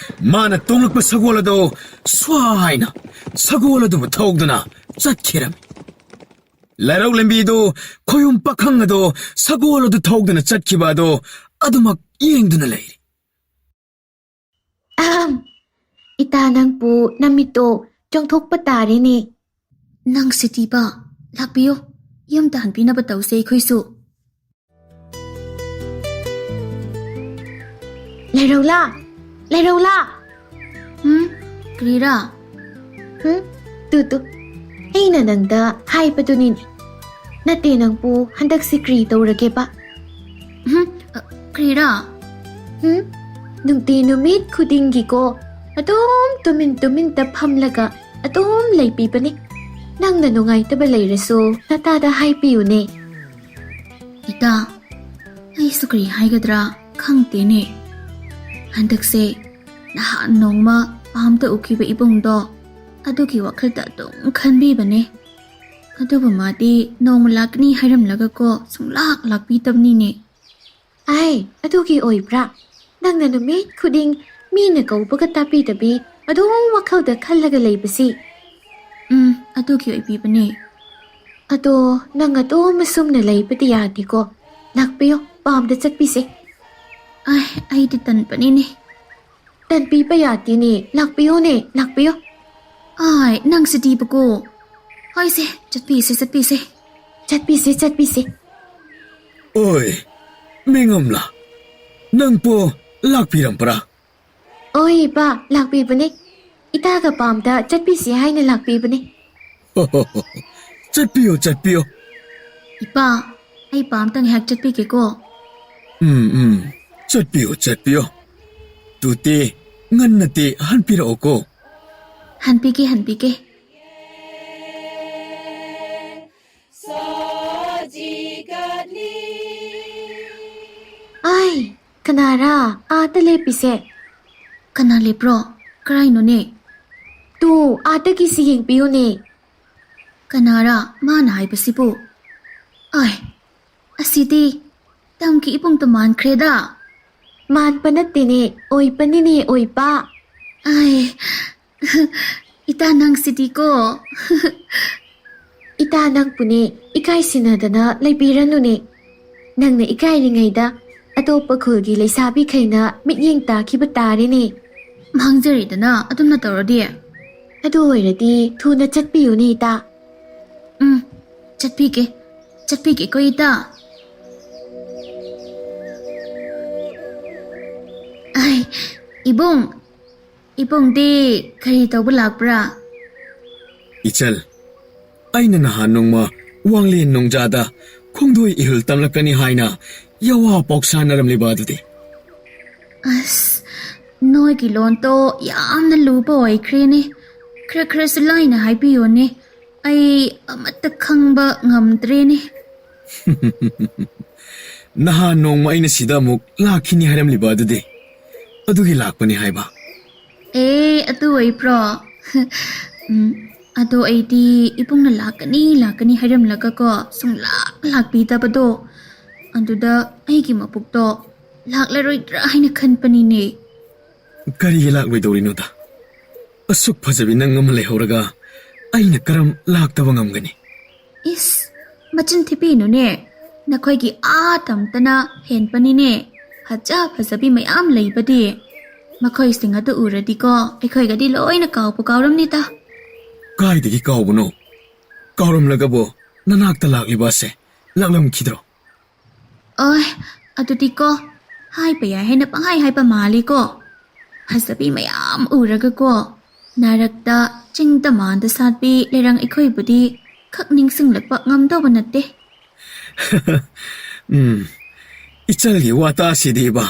ꯃꯥꯅ ꯇꯣꯡꯂꯛꯄ ꯁꯒꯣꯜ ꯑꯗꯣ ꯁ꯭ꯋꯥꯏꯅ ꯁꯒꯣꯜ ꯑꯗꯨꯕꯨ ꯊꯧꯗꯨꯅ ꯆꯠꯈꯤꯔꯝꯃꯤ꯫ ꯂꯥꯏꯔꯧ ꯂꯝꯕꯤꯗꯨ ꯈꯣꯌꯨꯝ ꯄꯥꯈꯪ ꯑꯗꯣ ꯁꯒꯣꯜ ꯑꯗꯨ ꯊꯧꯗꯨꯅ ꯆꯠꯈꯤꯕ ꯑꯗꯣ ꯑꯗꯨꯃꯛ ꯌꯦꯡꯗꯨꯅ ꯂꯩꯔꯤ꯫ ꯑꯍꯝ! ꯏꯇꯥ, ꯅꯪꯕꯨ ꯅꯃꯤꯠꯇꯣ ꯆꯣꯡꯊꯣꯛꯄ ꯇꯥꯔꯦꯅꯦ꯫ ꯅꯪ ꯁꯤꯇꯤꯕ, ꯂꯥꯛꯄꯤꯌꯨ, ꯌꯨꯝꯗ ꯍꯟꯕꯤꯅꯕ ꯇꯧꯁꯦ ꯑꯩꯈꯣꯏꯁꯨ꯫ ꯂꯩꯔꯧꯂꯥ! ꯂꯩꯔꯧꯂꯥ! ꯎꯝ? ꯀꯔꯤꯔꯥ? ꯎꯝ? ꯇꯨ ꯇꯨ, ꯑꯩꯅ ꯅꯪꯗ ꯍꯥꯏꯕꯗꯨꯅꯤꯅꯦ꯫ ꯅꯠꯇꯦ, ꯅꯪꯕꯨ ꯍꯟꯗꯛꯁꯤ ꯀ꯭ꯔꯤ ꯇꯧꯔꯒꯦꯕ? ꯎꯝ? ꯑ, ꯀꯔꯤꯔꯥ? ꯎꯝ? ꯅꯨꯡꯇꯤ ꯅꯨꯃꯤꯠ ꯈꯨꯗꯤꯡꯒꯤꯀꯣ, ꯑꯗꯨꯝ ꯇꯨꯃꯤꯟ ꯇꯨꯃꯤꯟꯇ ꯐꯝꯂꯒ ꯑꯗꯨꯝ ꯂꯩꯕꯤꯕꯅꯦ꯫ ꯅꯪꯅ ꯅꯨꯡꯉꯥꯏꯇꯕ ꯂꯩꯔꯁꯨ ꯅꯇꯥꯗ ꯍꯥꯏꯕꯤꯌꯨꯅꯦ꯫ ꯏꯇꯥ, ꯑꯩꯁꯨ ꯀꯔꯤ ꯍꯥꯏꯒꯗ꯭ꯔꯥ ꯈꯪꯗꯦꯅꯦ꯫ ꯍꯟꯗꯛꯁꯦ ꯅꯍꯥꯟ ꯅꯣꯡꯃ ꯄꯥꯝꯗ ꯎꯈꯤꯕ ꯏꯕꯨꯡꯗꯣ, ꯑꯗꯨꯒꯤ ꯋꯥꯈꯜꯗ ꯑꯗꯨꯝ ꯈꯟꯕꯤꯕꯅꯦ꯫ ꯑꯗꯨꯕꯨ ꯃꯥꯗꯤ ꯅꯣꯡꯃ ꯂꯥꯛꯀꯅꯤ ꯍꯥꯏꯔꯝꯂꯒꯀꯣ, ꯁꯨꯡꯂꯥꯛ ꯂꯥꯛꯄꯤꯗꯕꯅꯤꯅꯦ꯫ ꯑꯥꯏ, ꯑꯗꯨꯒꯤ ꯑꯣꯏꯕ꯭ꯔꯥ? ꯅꯪꯅ ꯅꯨꯃꯤꯠ ꯈꯨꯗꯤꯡ ꯃꯤꯅ ꯀꯧꯕꯒ ꯇꯥꯕꯤꯗꯕꯤ ꯑꯗꯨꯝ ꯋꯥꯈꯜꯗ ꯈꯜꯂꯒ ꯂꯩꯕꯁꯤ꯫ ꯎꯝ, ꯑꯗꯨꯒꯤ ꯑꯣꯏꯕꯤꯕꯅꯦ꯫ ꯑꯗꯣ ꯅꯪ ꯑꯗꯨꯝ ꯑꯁꯨꯝꯅ ꯂꯩꯕꯗꯤ ꯌꯥꯗꯦꯀꯣ꯫ ꯂꯥꯛꯄꯤꯌꯣ, ꯄꯥꯝꯗ ꯆꯠꯄꯤꯁꯦ꯫ ꯑꯥꯏ, ꯑꯩꯗꯤ ꯇꯟꯕꯅꯤꯅꯦ꯫ ꯇꯟꯕꯤꯕ ꯌꯥꯗꯦꯅꯦ, ꯂꯥꯛꯄꯤꯌꯣꯅꯦ, ꯂꯥꯛꯄꯤꯌꯣ꯫ ꯑꯥꯏ, ꯅꯪ ꯁꯤꯇꯤꯕꯀꯣ꯫ ꯍꯣꯏꯁꯦ, ꯆꯠꯄꯤꯁꯦ, ꯆꯠꯄꯤꯁꯦ꯫ ꯆꯠꯄꯤꯁꯦ, ꯆꯠꯄꯤꯁꯦ꯫ ꯑꯣꯏ, ꯃꯩꯉꯝꯂꯥ, ꯅꯪꯄꯣ ꯂꯥꯛꯄꯤꯔꯝꯕ꯭ꯔꯥ? ꯑꯣꯏ, ꯏꯄꯥ, ꯂꯥꯛꯄꯤꯕꯅꯦ꯫ ꯏꯇꯥꯒ ꯄꯥꯝꯗ ꯆꯠꯄꯤꯁꯦ ꯍꯥꯏꯅ ꯂꯥꯛꯄꯤꯕꯅꯦ꯫ ꯆꯠꯄꯤꯌꯨ, ꯆꯠꯄꯤꯌꯨ꯫ ꯏꯄꯥ, ꯑꯩ ꯄꯥꯝꯇ ꯉꯥꯏꯍꯥꯛ ꯆꯠꯄꯤꯒꯦꯀꯣ꯫ ꯎꯝ ꯎꯝ꯫ ꯆꯠꯄꯤꯌꯨ ꯆꯠꯄꯤꯌꯨ꯫ ꯇꯨꯇꯤ, ꯉꯟꯅꯗꯤ ꯍꯟꯕꯤꯔꯛꯎꯀꯣ꯫ ꯍꯟꯕꯤꯒꯦ ꯍꯟꯕꯤꯒꯦ꯫ ꯑꯥꯏ, ꯀꯅꯥꯔꯥ ꯑꯥꯗ ꯂꯦꯞꯄꯤꯁꯦ? ꯀꯅꯥ ꯂꯦꯞꯄ꯭ꯔꯣ? ꯀꯔꯥꯏꯅꯣꯅꯦ? ꯇꯨ, ꯑꯥꯗꯒꯤꯁꯤ ꯌꯦꯡꯕꯤꯌꯨꯅꯦ꯫ ꯀꯅꯥꯔꯥ ꯃꯥꯅ ꯍꯥꯏꯕꯁꯤꯕꯨ? ꯑꯥꯏ, ꯑꯁꯤꯗꯤ ꯇꯝꯒꯤ ꯏꯕꯨꯡꯗꯣ ꯃꯥꯟꯈ꯭ꯔꯦꯗ꯫ ꯃꯥꯟꯕ ꯅꯠꯇꯦꯅꯦ, ꯑꯣꯏꯕꯅꯤꯅꯦ, ꯑꯣꯏꯕ꯫ ꯑꯥꯏ, ꯏꯇꯥ ꯅꯪꯁꯤꯗꯤꯀꯣ꯫ ꯏꯇꯥ ꯅꯪꯕꯨꯅꯦ, ꯏꯀꯥꯏꯁꯤꯟꯅꯗꯅ ꯂꯩꯕꯤꯔꯅꯨꯅꯦ꯫ ꯅꯪꯅ ꯏꯀꯥꯏꯔꯤꯉꯩꯗ ꯑꯇꯣꯞꯄ ꯈꯨꯜꯒꯤ ꯂꯩꯁꯥꯕꯤꯈꯩꯅ ꯃꯤꯠꯌꯦꯡ ꯇꯥꯈꯤꯕ ꯇꯥꯔꯦꯅꯦ꯫ ꯃꯥꯡꯖꯔꯦꯗꯅ ꯑꯗꯨꯝꯅ ꯇꯧꯔꯗꯤ꯫ ꯑꯗꯨ ꯑꯣꯏꯔꯗꯤ ꯊꯨꯅ ꯆꯠꯄꯤꯌꯨꯅꯦ ꯏꯇꯥ꯫ ꯎꯝ, ꯆꯠꯄꯤꯒꯦ, ꯆꯠꯄꯤꯒꯦꯀꯣ ꯏꯇꯥ꯫ ꯑꯥꯏ, ꯏꯕꯨꯡ, ꯏꯕꯨꯡꯗꯤ ꯀꯔꯤ ꯇꯧꯕ ꯂꯥꯛꯄ꯭ꯔꯥ? ꯏꯆꯜ, ꯑꯩꯅ ꯅꯍꯥꯟ ꯅꯣꯡꯃ ꯋꯥꯡꯂꯦꯟ ꯅꯣꯡꯖꯥꯗ ꯈꯣꯡꯗꯣꯏ ꯏꯍꯨꯜ ꯇꯝꯂꯛꯀꯅꯤ ꯍꯥꯏꯅ ꯌꯥꯋꯥ ꯄꯥꯎꯁꯥꯟꯅꯔꯝꯂꯤꯕ ꯑꯗꯨꯗꯤ꯫ ꯑꯁ, ꯅꯣꯏꯒꯤ ꯂꯣꯟꯗꯣ ꯌꯥꯝꯅ ꯂꯨꯕ ꯑꯣꯏꯈ꯭ꯔꯦꯅꯦ꯫ ꯈꯔ ꯈꯔꯁꯨ ꯂꯥꯏꯅ ꯍꯥꯏꯕꯤꯌꯣꯅꯦ꯫ ꯑꯩ ꯑꯃꯠꯇ ꯈꯪꯕ ꯉꯝꯗ꯭ꯔꯦꯅꯦ꯫ ꯅꯍꯥꯟ ꯅꯣꯡꯃ ꯑꯩꯅ ꯁꯤꯗ ꯑꯃꯨꯛ ꯂꯥꯛꯈꯤꯅꯤ ꯍꯥꯏꯔꯝꯂꯤꯕ ꯑꯗꯨꯗꯤ꯫ ꯑꯗꯨꯒꯤ ꯂꯥꯛꯄꯅꯤ ꯍꯥꯏꯕ꯫ ꯑꯦ, ꯑꯗꯨ ꯑꯣꯏꯕ꯭ꯔꯣ? ꯎꯝ, ꯑꯗꯣ ꯑꯩꯗꯤ ꯏꯕꯨꯡꯅ ꯂꯥꯛꯀꯅꯤ, ꯂꯥꯛꯀꯅꯤ ꯍꯥꯏꯔꯝꯂꯒꯀꯣ, ꯁꯨꯡꯂꯥꯛ ꯂꯥꯛꯄꯤꯗꯕꯗꯣ꯫ ꯑꯗꯨꯗ ꯑꯩꯒꯤ ꯃꯕꯨꯛꯇꯣ ꯂꯥꯛꯂꯔꯣꯏꯗ꯭ꯔꯥ ꯍꯥꯏꯅ ꯈꯟꯕꯅꯤꯅꯦ꯫ ꯀꯔꯤꯒꯤ ꯂꯥꯛꯂꯣꯏꯗꯧꯔꯤꯅꯣꯗ? ꯑꯁꯨꯛ ꯐꯖꯕꯤ ꯅꯪ ꯑꯃ ꯂꯩꯍꯧꯔꯒ ꯑꯩꯅ ꯀꯔꯝ ꯂꯥꯛꯇꯕ ꯉꯝꯒꯅꯤ? ꯏꯁ, ꯃꯆꯤꯟ ꯊꯤꯕꯤꯅꯨꯅꯦ꯫ ꯅꯈꯣꯏꯒꯤ ꯑꯥ ꯇꯝꯇꯅ ꯍꯦꯟꯕꯅꯤꯅꯦ꯫ ꯐꯖ ꯐꯖꯕꯤ ꯃꯌꯥꯝ ꯂꯩꯕꯗꯤ꯫ ꯃꯈꯣꯏꯁꯤꯡ ꯑꯗꯨ ꯎꯔꯗꯤꯀꯣ, ꯑꯩꯈꯣꯏꯒꯗꯤ ꯂꯣꯏꯅ ꯀꯥꯎꯕ ꯀꯥꯎꯔꯝꯅꯤꯗ꯫ ꯀꯥꯏꯗꯒꯤ ꯀꯥꯎꯕꯅꯣ? ꯀꯥꯎꯔꯝꯂꯒꯕꯨ ꯅꯅꯥꯛꯇ ꯂꯥꯛꯂꯤꯕ ꯑꯁꯦ ꯂꯥꯛꯂꯝꯈꯤꯗ꯭ꯔꯣ? ꯑꯣꯏ, ꯑꯗꯨꯗꯤꯀꯣ, ꯍꯥꯏꯕ ꯌꯥꯏ ꯍꯥꯏꯅ ꯄꯪꯍꯥꯏ ꯍꯥꯏꯕ ꯃꯥꯜꯂꯤꯀꯣ꯫ ꯐꯖꯕꯤ ꯃꯌꯥꯝ ꯎꯔꯒꯀꯣ, ꯅꯥꯔꯛꯇ ꯆꯤꯡꯗ ꯃꯥꯟꯗ ꯁꯥꯠꯄꯤ ꯂꯩꯔꯪ ꯑꯩꯈꯣꯏꯕꯨꯗꯤ ꯈꯛ ꯅꯤꯡꯁꯤꯡꯂꯛꯄ ꯉꯝꯗꯧꯕ ꯅꯠꯇꯦ꯫ ꯎꯝ, ꯏꯆꯜꯒꯤ ꯋꯥꯇꯥꯁꯤꯗꯤꯕ,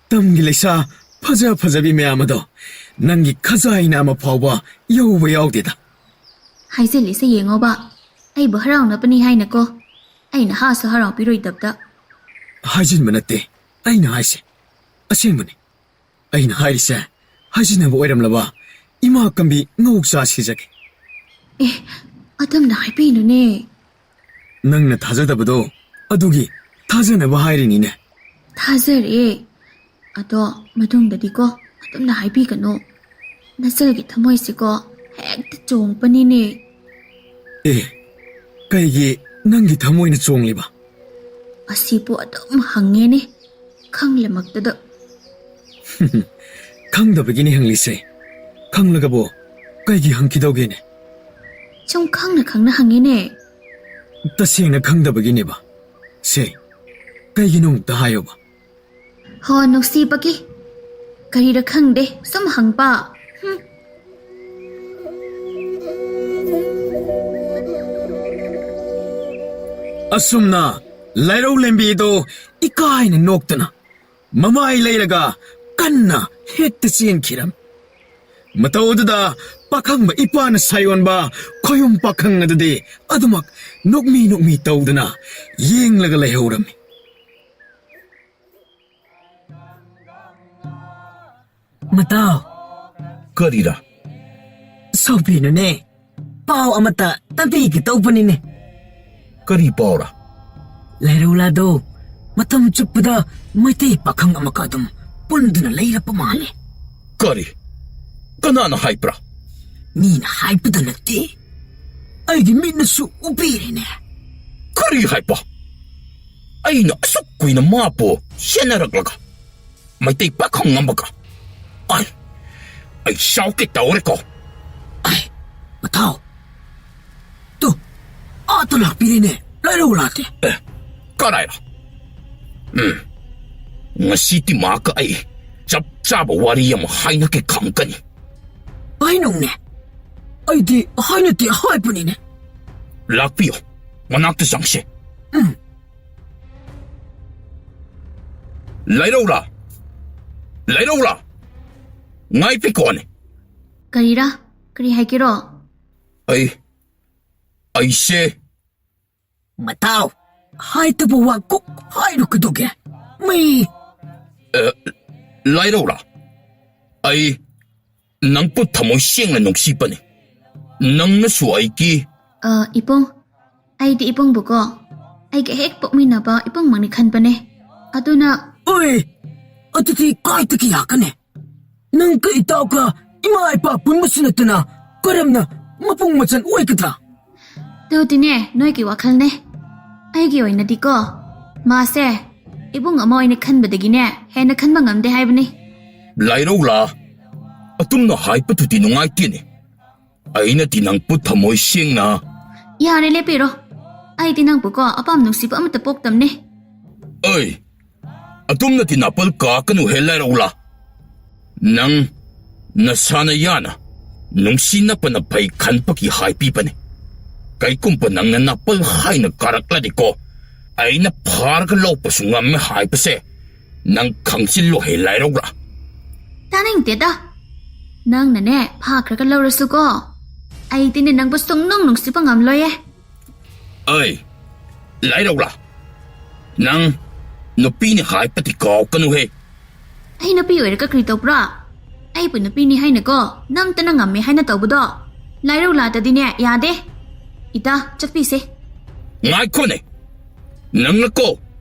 ꯇꯝꯒꯤ ꯂꯩꯁꯥ ꯐꯖ ꯐꯖꯕꯤ ꯃꯌꯥꯝ ꯑꯗꯣ ꯅꯪꯒꯤ ꯈꯖꯥꯏꯅ ꯑꯃ ꯐꯥꯎꯕ ꯌꯧꯕ ꯌꯥꯎꯗꯦꯗ꯫ ꯍꯥꯏꯖꯤꯜꯂꯤꯁꯦ ꯌꯦꯡꯉꯣꯕ, ꯑꯩꯕꯨ ꯍꯔꯥꯎꯅꯕꯅꯤ ꯍꯥꯏꯅꯀꯣ, ꯑꯩꯅ ꯍꯥꯁꯨ ꯍꯔꯥꯎꯕꯤꯔꯣꯏꯗꯕꯗ꯫ ꯍꯥꯏꯖꯤꯟꯕ ꯅꯠꯇꯦ ꯑꯩꯅ ꯍꯥꯏꯁꯦ, ꯑꯁꯦꯡꯕꯅꯤ꯫ ꯑꯩꯅ ꯍꯥꯏꯔꯤꯁꯦ ꯍꯥꯏꯖꯤꯟꯅꯕ ꯑꯣꯏꯔꯝꯂꯕ ꯏꯃꯥ ꯀꯝꯕꯤ ꯉꯧ ꯆꯥ ꯁꯤꯖꯒꯦ꯫ ꯑꯦ, ꯑꯗꯨꯝꯅ ꯍꯥꯏꯕꯤꯅꯨꯅꯦ꯫ ꯅꯪꯅ ꯊꯥꯖꯗꯕꯗꯣ ꯑꯗꯨꯒꯤ ꯊꯥꯖꯅꯕ ꯍꯥꯏꯔꯤꯅꯤꯅꯦ꯫ ꯊꯥꯖꯔꯦ꯫ ꯑꯗꯣ ꯃꯇꯨꯡꯗꯗꯤꯀꯣ ꯑꯗꯨꯝꯅ ꯍꯥꯏꯕꯤꯒꯅꯨ꯫ ꯅꯆꯜꯒꯤ ꯊꯃꯣꯏꯁꯤꯀꯣ ꯍꯦꯛꯇ ꯆꯣꯡꯄꯅꯤꯅꯦ꯫ ꯑꯦ, ꯀꯩꯒꯤ ꯅꯪꯒꯤ ꯊꯃꯣꯏꯅ ꯆꯣꯡꯂꯤꯕ? ꯑꯁꯤꯕꯨ ꯑꯗꯨꯝ ꯍꯪꯉꯦꯅꯦ, ꯈꯪꯂꯃꯛꯇꯗ꯫ ꯈꯪꯗꯕꯒꯤꯅꯤ ꯍꯪꯂꯤꯁꯦ꯫ ꯈꯪꯂꯒꯕꯨ ꯀꯩꯒꯤ ꯍꯪꯈꯤꯗꯧꯒꯦꯅꯦ? ꯁꯨꯝ ꯈꯪꯅ ꯈꯪꯅ ꯍꯪꯉꯤꯅꯦ꯫ ꯇꯁꯦꯡꯅ ꯈꯪꯗꯕꯒꯤꯅꯦꯕ꯫ ꯁꯦ, ꯀꯩꯒꯤꯅꯣ ꯑꯃꯨꯛꯇ ꯍꯥꯏꯌꯣꯕ꯫ ꯍꯣ, ꯅꯨꯡꯁꯤꯕꯒꯤ꯫ ꯀꯔꯤꯔ ꯈꯪꯗꯦ, ꯁꯨꯝ ꯍꯪꯕ꯫ ꯍꯨꯝ꯫ ꯑꯁꯨꯝꯅ ꯂꯥꯏꯔꯧ ꯂꯦꯝꯕꯤꯗꯣ ꯏꯀꯥꯏꯅ ꯅꯣꯛꯇꯅ ꯃꯃꯥꯏ ꯂꯩꯔꯒ ꯀꯟꯅ ꯍꯦꯛꯇ ꯆꯦꯟꯈꯤꯔꯝ꯫ ꯃꯇꯧ ꯑꯗꯨꯗ ꯄꯥꯈꯪꯕ ꯏꯄꯥꯅ ꯁꯥꯌꯣꯟꯕ ꯈꯣꯌꯨꯝ ꯄꯥꯈꯪ ꯑꯗꯨꯗꯤ ꯑꯗꯨꯃꯛ ꯅꯣꯛꯃꯤ ꯅꯣꯛꯃꯤ ꯇꯧꯗꯨꯅ ꯌꯦꯡꯂꯒ ꯂꯩꯍꯧꯔꯝꯃꯤ꯫ ꯃꯇꯥꯎ꯫ ꯀꯔꯤꯔꯥ? ꯁꯥꯎꯕꯤꯅꯨꯅꯦ꯫ ꯄꯥꯎ ꯑꯃꯇ ꯇꯝꯕꯤꯒꯦ ꯇꯧꯕꯅꯤꯅꯦ꯫ ꯀꯔꯤ ꯄꯥꯎꯔꯥ? ꯂꯥꯏꯔꯧꯂꯥꯗꯣ ꯃꯇꯝ ꯆꯨꯞꯄꯗ ꯃꯩꯇꯩ ꯄꯥꯈꯪ ꯑꯃꯒ ꯑꯗꯨꯝ ꯄꯨꯟꯗꯨꯅ ꯂꯩꯔꯛꯄ ꯃꯥꯜꯂꯦ꯫ ꯀꯔꯤ? ꯀꯅꯥꯅ ꯍꯥꯏꯕ꯭ꯔꯥ? ꯃꯤꯅ ꯍꯥꯏꯕꯗ ꯅꯠꯇꯦ, ꯑꯩꯒꯤ ꯃꯤꯠꯅꯁꯨ ꯎꯕꯤꯔꯤꯅꯦ꯫ ꯀꯔꯤ ꯍꯥꯏꯕ? ꯑꯩꯅ ꯑꯁꯨꯛ ꯀꯨꯏꯅ ꯃꯥꯕꯨ ꯁꯦꯟꯅꯔꯛꯂꯒ ꯃꯩꯇꯩ ꯄꯥꯈꯪ ꯑꯃꯒ꯫ ꯑꯩ, ꯑꯩ ꯁꯥꯎꯀꯦ ꯇꯧꯔꯦꯀꯣ꯫ ꯑꯩ, ꯃꯊꯥꯎ꯫ ꯇꯨ, ꯑꯥꯗ ꯂꯥꯛꯄꯤꯔꯦꯅꯦ, ꯂꯥꯏꯔꯧ ꯂꯥꯛꯇꯦ꯫ ꯑꯦ, ꯀꯔꯥꯏꯔꯣ? ꯎꯝ, ꯉꯁꯤꯗꯤ ꯃꯍꯥꯛꯀ ꯑꯩ ꯆꯞ ꯆꯥꯕ ꯋꯥꯔꯤ ꯑꯃ ꯍꯥꯏꯅꯒꯦ ꯈꯪꯒꯅꯤ꯫ ꯍꯥꯏꯅꯧꯅꯦ꯫ ꯑꯩꯗꯤ ꯍꯥꯏꯅꯗꯦ ꯍꯥꯏꯕꯅꯤꯅꯦ꯫ ꯂꯥꯛꯄꯤꯌꯨ, ꯃꯅꯥꯛꯇ ꯆꯪꯁꯦ꯫ ꯂꯥꯏꯔꯧꯂꯥ! ꯂꯥꯏꯔꯧꯂꯥ! ꯉꯥꯏ ꯄꯤꯀꯣꯅꯦ! ꯀꯔꯤꯔꯥ? ꯀꯔꯤ ꯍꯥꯏꯒꯦꯔꯣ? ꯑꯩ, ꯑꯩꯁꯦ ꯃꯇꯥꯎ, ꯍꯥꯏꯗꯕ ꯋꯥ ꯀꯣꯛ ꯍꯥꯏꯔꯨ ꯀꯩꯗꯧꯒꯦ? ꯃꯩ ꯑ, ꯂꯥꯏꯔꯧꯂꯥ, ꯑꯩ ꯅꯪꯕꯨ ꯊꯃꯣꯏ ꯁꯦꯡꯅ ꯅꯨꯡꯁꯤꯕꯅꯤ꯫ ꯅꯪꯅꯁꯨ ꯑꯩꯒꯤ ꯑ, ꯏꯕꯨꯡ, ꯑꯩꯗꯤ ꯏꯕꯨꯡꯕꯨꯀꯣ, ꯑꯩꯒ ꯍꯦꯛ ꯄꯣꯛꯃꯤꯟꯅꯕ ꯏꯕꯨꯡꯃꯛꯅꯤ ꯈꯟꯕꯅꯦ꯫ ꯑꯗꯨꯅ ꯑꯣꯏ, ꯑꯗꯨꯗꯤ ꯀꯥꯏꯗꯒꯤ ꯌꯥꯒꯅꯤ? ꯅꯪꯒ ꯏꯇꯥꯎꯒ ꯏꯃꯥ ꯏꯄꯥ ꯄꯨꯟꯕꯁꯨ ꯅꯠꯇꯅ ꯀꯔꯝꯅ ꯃꯄꯨꯡ ꯃꯆꯟ ꯑꯣꯏꯒꯗ꯭ꯔꯥ? ꯑꯗꯨꯗꯤꯅꯦ, ꯅꯣꯏꯒꯤ ꯋꯥꯈꯜꯅꯦ꯫ ꯑꯩꯒꯤ ꯑꯣꯏꯅꯗꯤꯀꯣ, ꯃꯥꯁꯦ ꯏꯕꯨꯡ ꯑꯃ ꯑꯣꯏꯅ ꯈꯟꯕꯗꯒꯤꯅꯦ, ꯍꯦꯟꯅ ꯈꯟꯕ ꯉꯝꯗꯦ ꯍꯥꯏꯕꯅꯤ꯫ ꯂꯥꯏꯔꯧꯂꯥ, ꯑꯗꯨꯝꯅ ꯍꯥꯏꯕꯗꯨꯗꯤ ꯅꯨꯡꯉꯥꯏꯇꯦꯅꯦ꯫ ꯑꯩꯅꯗꯤ ꯅꯪꯕꯨ ꯊꯃꯣꯏ ꯁꯦꯡꯅ ꯌꯥꯔꯦ, ꯂꯦꯞꯄꯤꯔꯣ꯫ ꯑꯩꯗꯤ ꯅꯪꯕꯨꯀꯣ ꯑꯄꯥꯝ ꯅꯨꯡꯁꯤꯕ ꯑꯃꯠꯇ ꯄꯣꯛꯇꯝꯅꯦ꯫ ꯑꯩ ꯑꯗꯨꯝꯅꯗꯤ ꯅꯥꯄꯜ ꯀꯥꯀꯅꯨꯍꯦ ꯂꯥꯏꯔꯧꯂꯥ꯫ ꯅꯪ ꯅꯁꯥꯅ ꯌꯥꯅ ꯅꯨꯡꯁꯤꯅꯕꯅ ꯐꯩ ꯈꯟꯕꯒꯤ ꯍꯥꯏꯕꯤꯕꯅꯤ꯫ ꯀꯩꯒꯨꯝꯕ ꯅꯪꯅ ꯅꯥꯄꯜ ꯍꯥꯏꯅ ꯀꯥꯔꯛꯂꯗꯤꯀꯣ, ꯑꯩꯅ ꯐꯥꯔꯒ ꯂꯧꯕꯁꯨ ꯉꯝꯃꯦ ꯍꯥꯏꯕꯁꯦ ꯅꯪ ꯈꯪꯖꯤꯜꯂꯣꯍꯦ ꯂꯥꯏꯔꯧꯂꯥ꯫ ꯇꯥꯅꯤꯡꯗꯦꯗ꯫ ꯅꯪꯅꯅꯦ ꯐꯥꯈ꯭ꯔꯒ ꯂꯧꯔꯁꯨꯀꯣ, ꯑꯩꯗꯤꯅꯦ ꯅꯪꯕꯨ ꯁꯨꯡꯅꯨꯡ ꯅꯨꯡꯁꯤꯕ ꯉꯝꯂꯣꯏꯌꯦ꯫ ꯑꯩ ꯂꯥꯏꯔꯧꯂꯥ, ꯅꯪ ꯅꯨꯄꯤꯅꯤ ꯍꯥꯏꯕꯗꯤ ꯀꯥꯎꯀꯅꯨꯍꯦ꯫ ꯑꯩ ꯅꯨꯄꯤ ꯑꯣꯏꯔꯒ ꯀꯔꯤ ꯇꯧꯕ꯭ꯔꯥ? ꯑꯩꯕꯨ ꯅꯨꯄꯤꯅꯤ ꯍꯥꯏꯅꯀꯣ, ꯅꯝꯇꯅ ꯉꯝꯃꯦ ꯍꯥꯏꯅ ꯇꯧꯕꯗꯣ꯫ ꯂꯥꯏꯔꯧꯂꯥꯗꯗꯤꯅꯦ ꯌꯥꯗꯦ꯫ ꯏꯇꯥ, ꯆꯠꯄꯤꯁꯦ꯫ ꯉꯥꯏꯈꯣꯅꯦ, ꯅꯪꯅꯀꯣ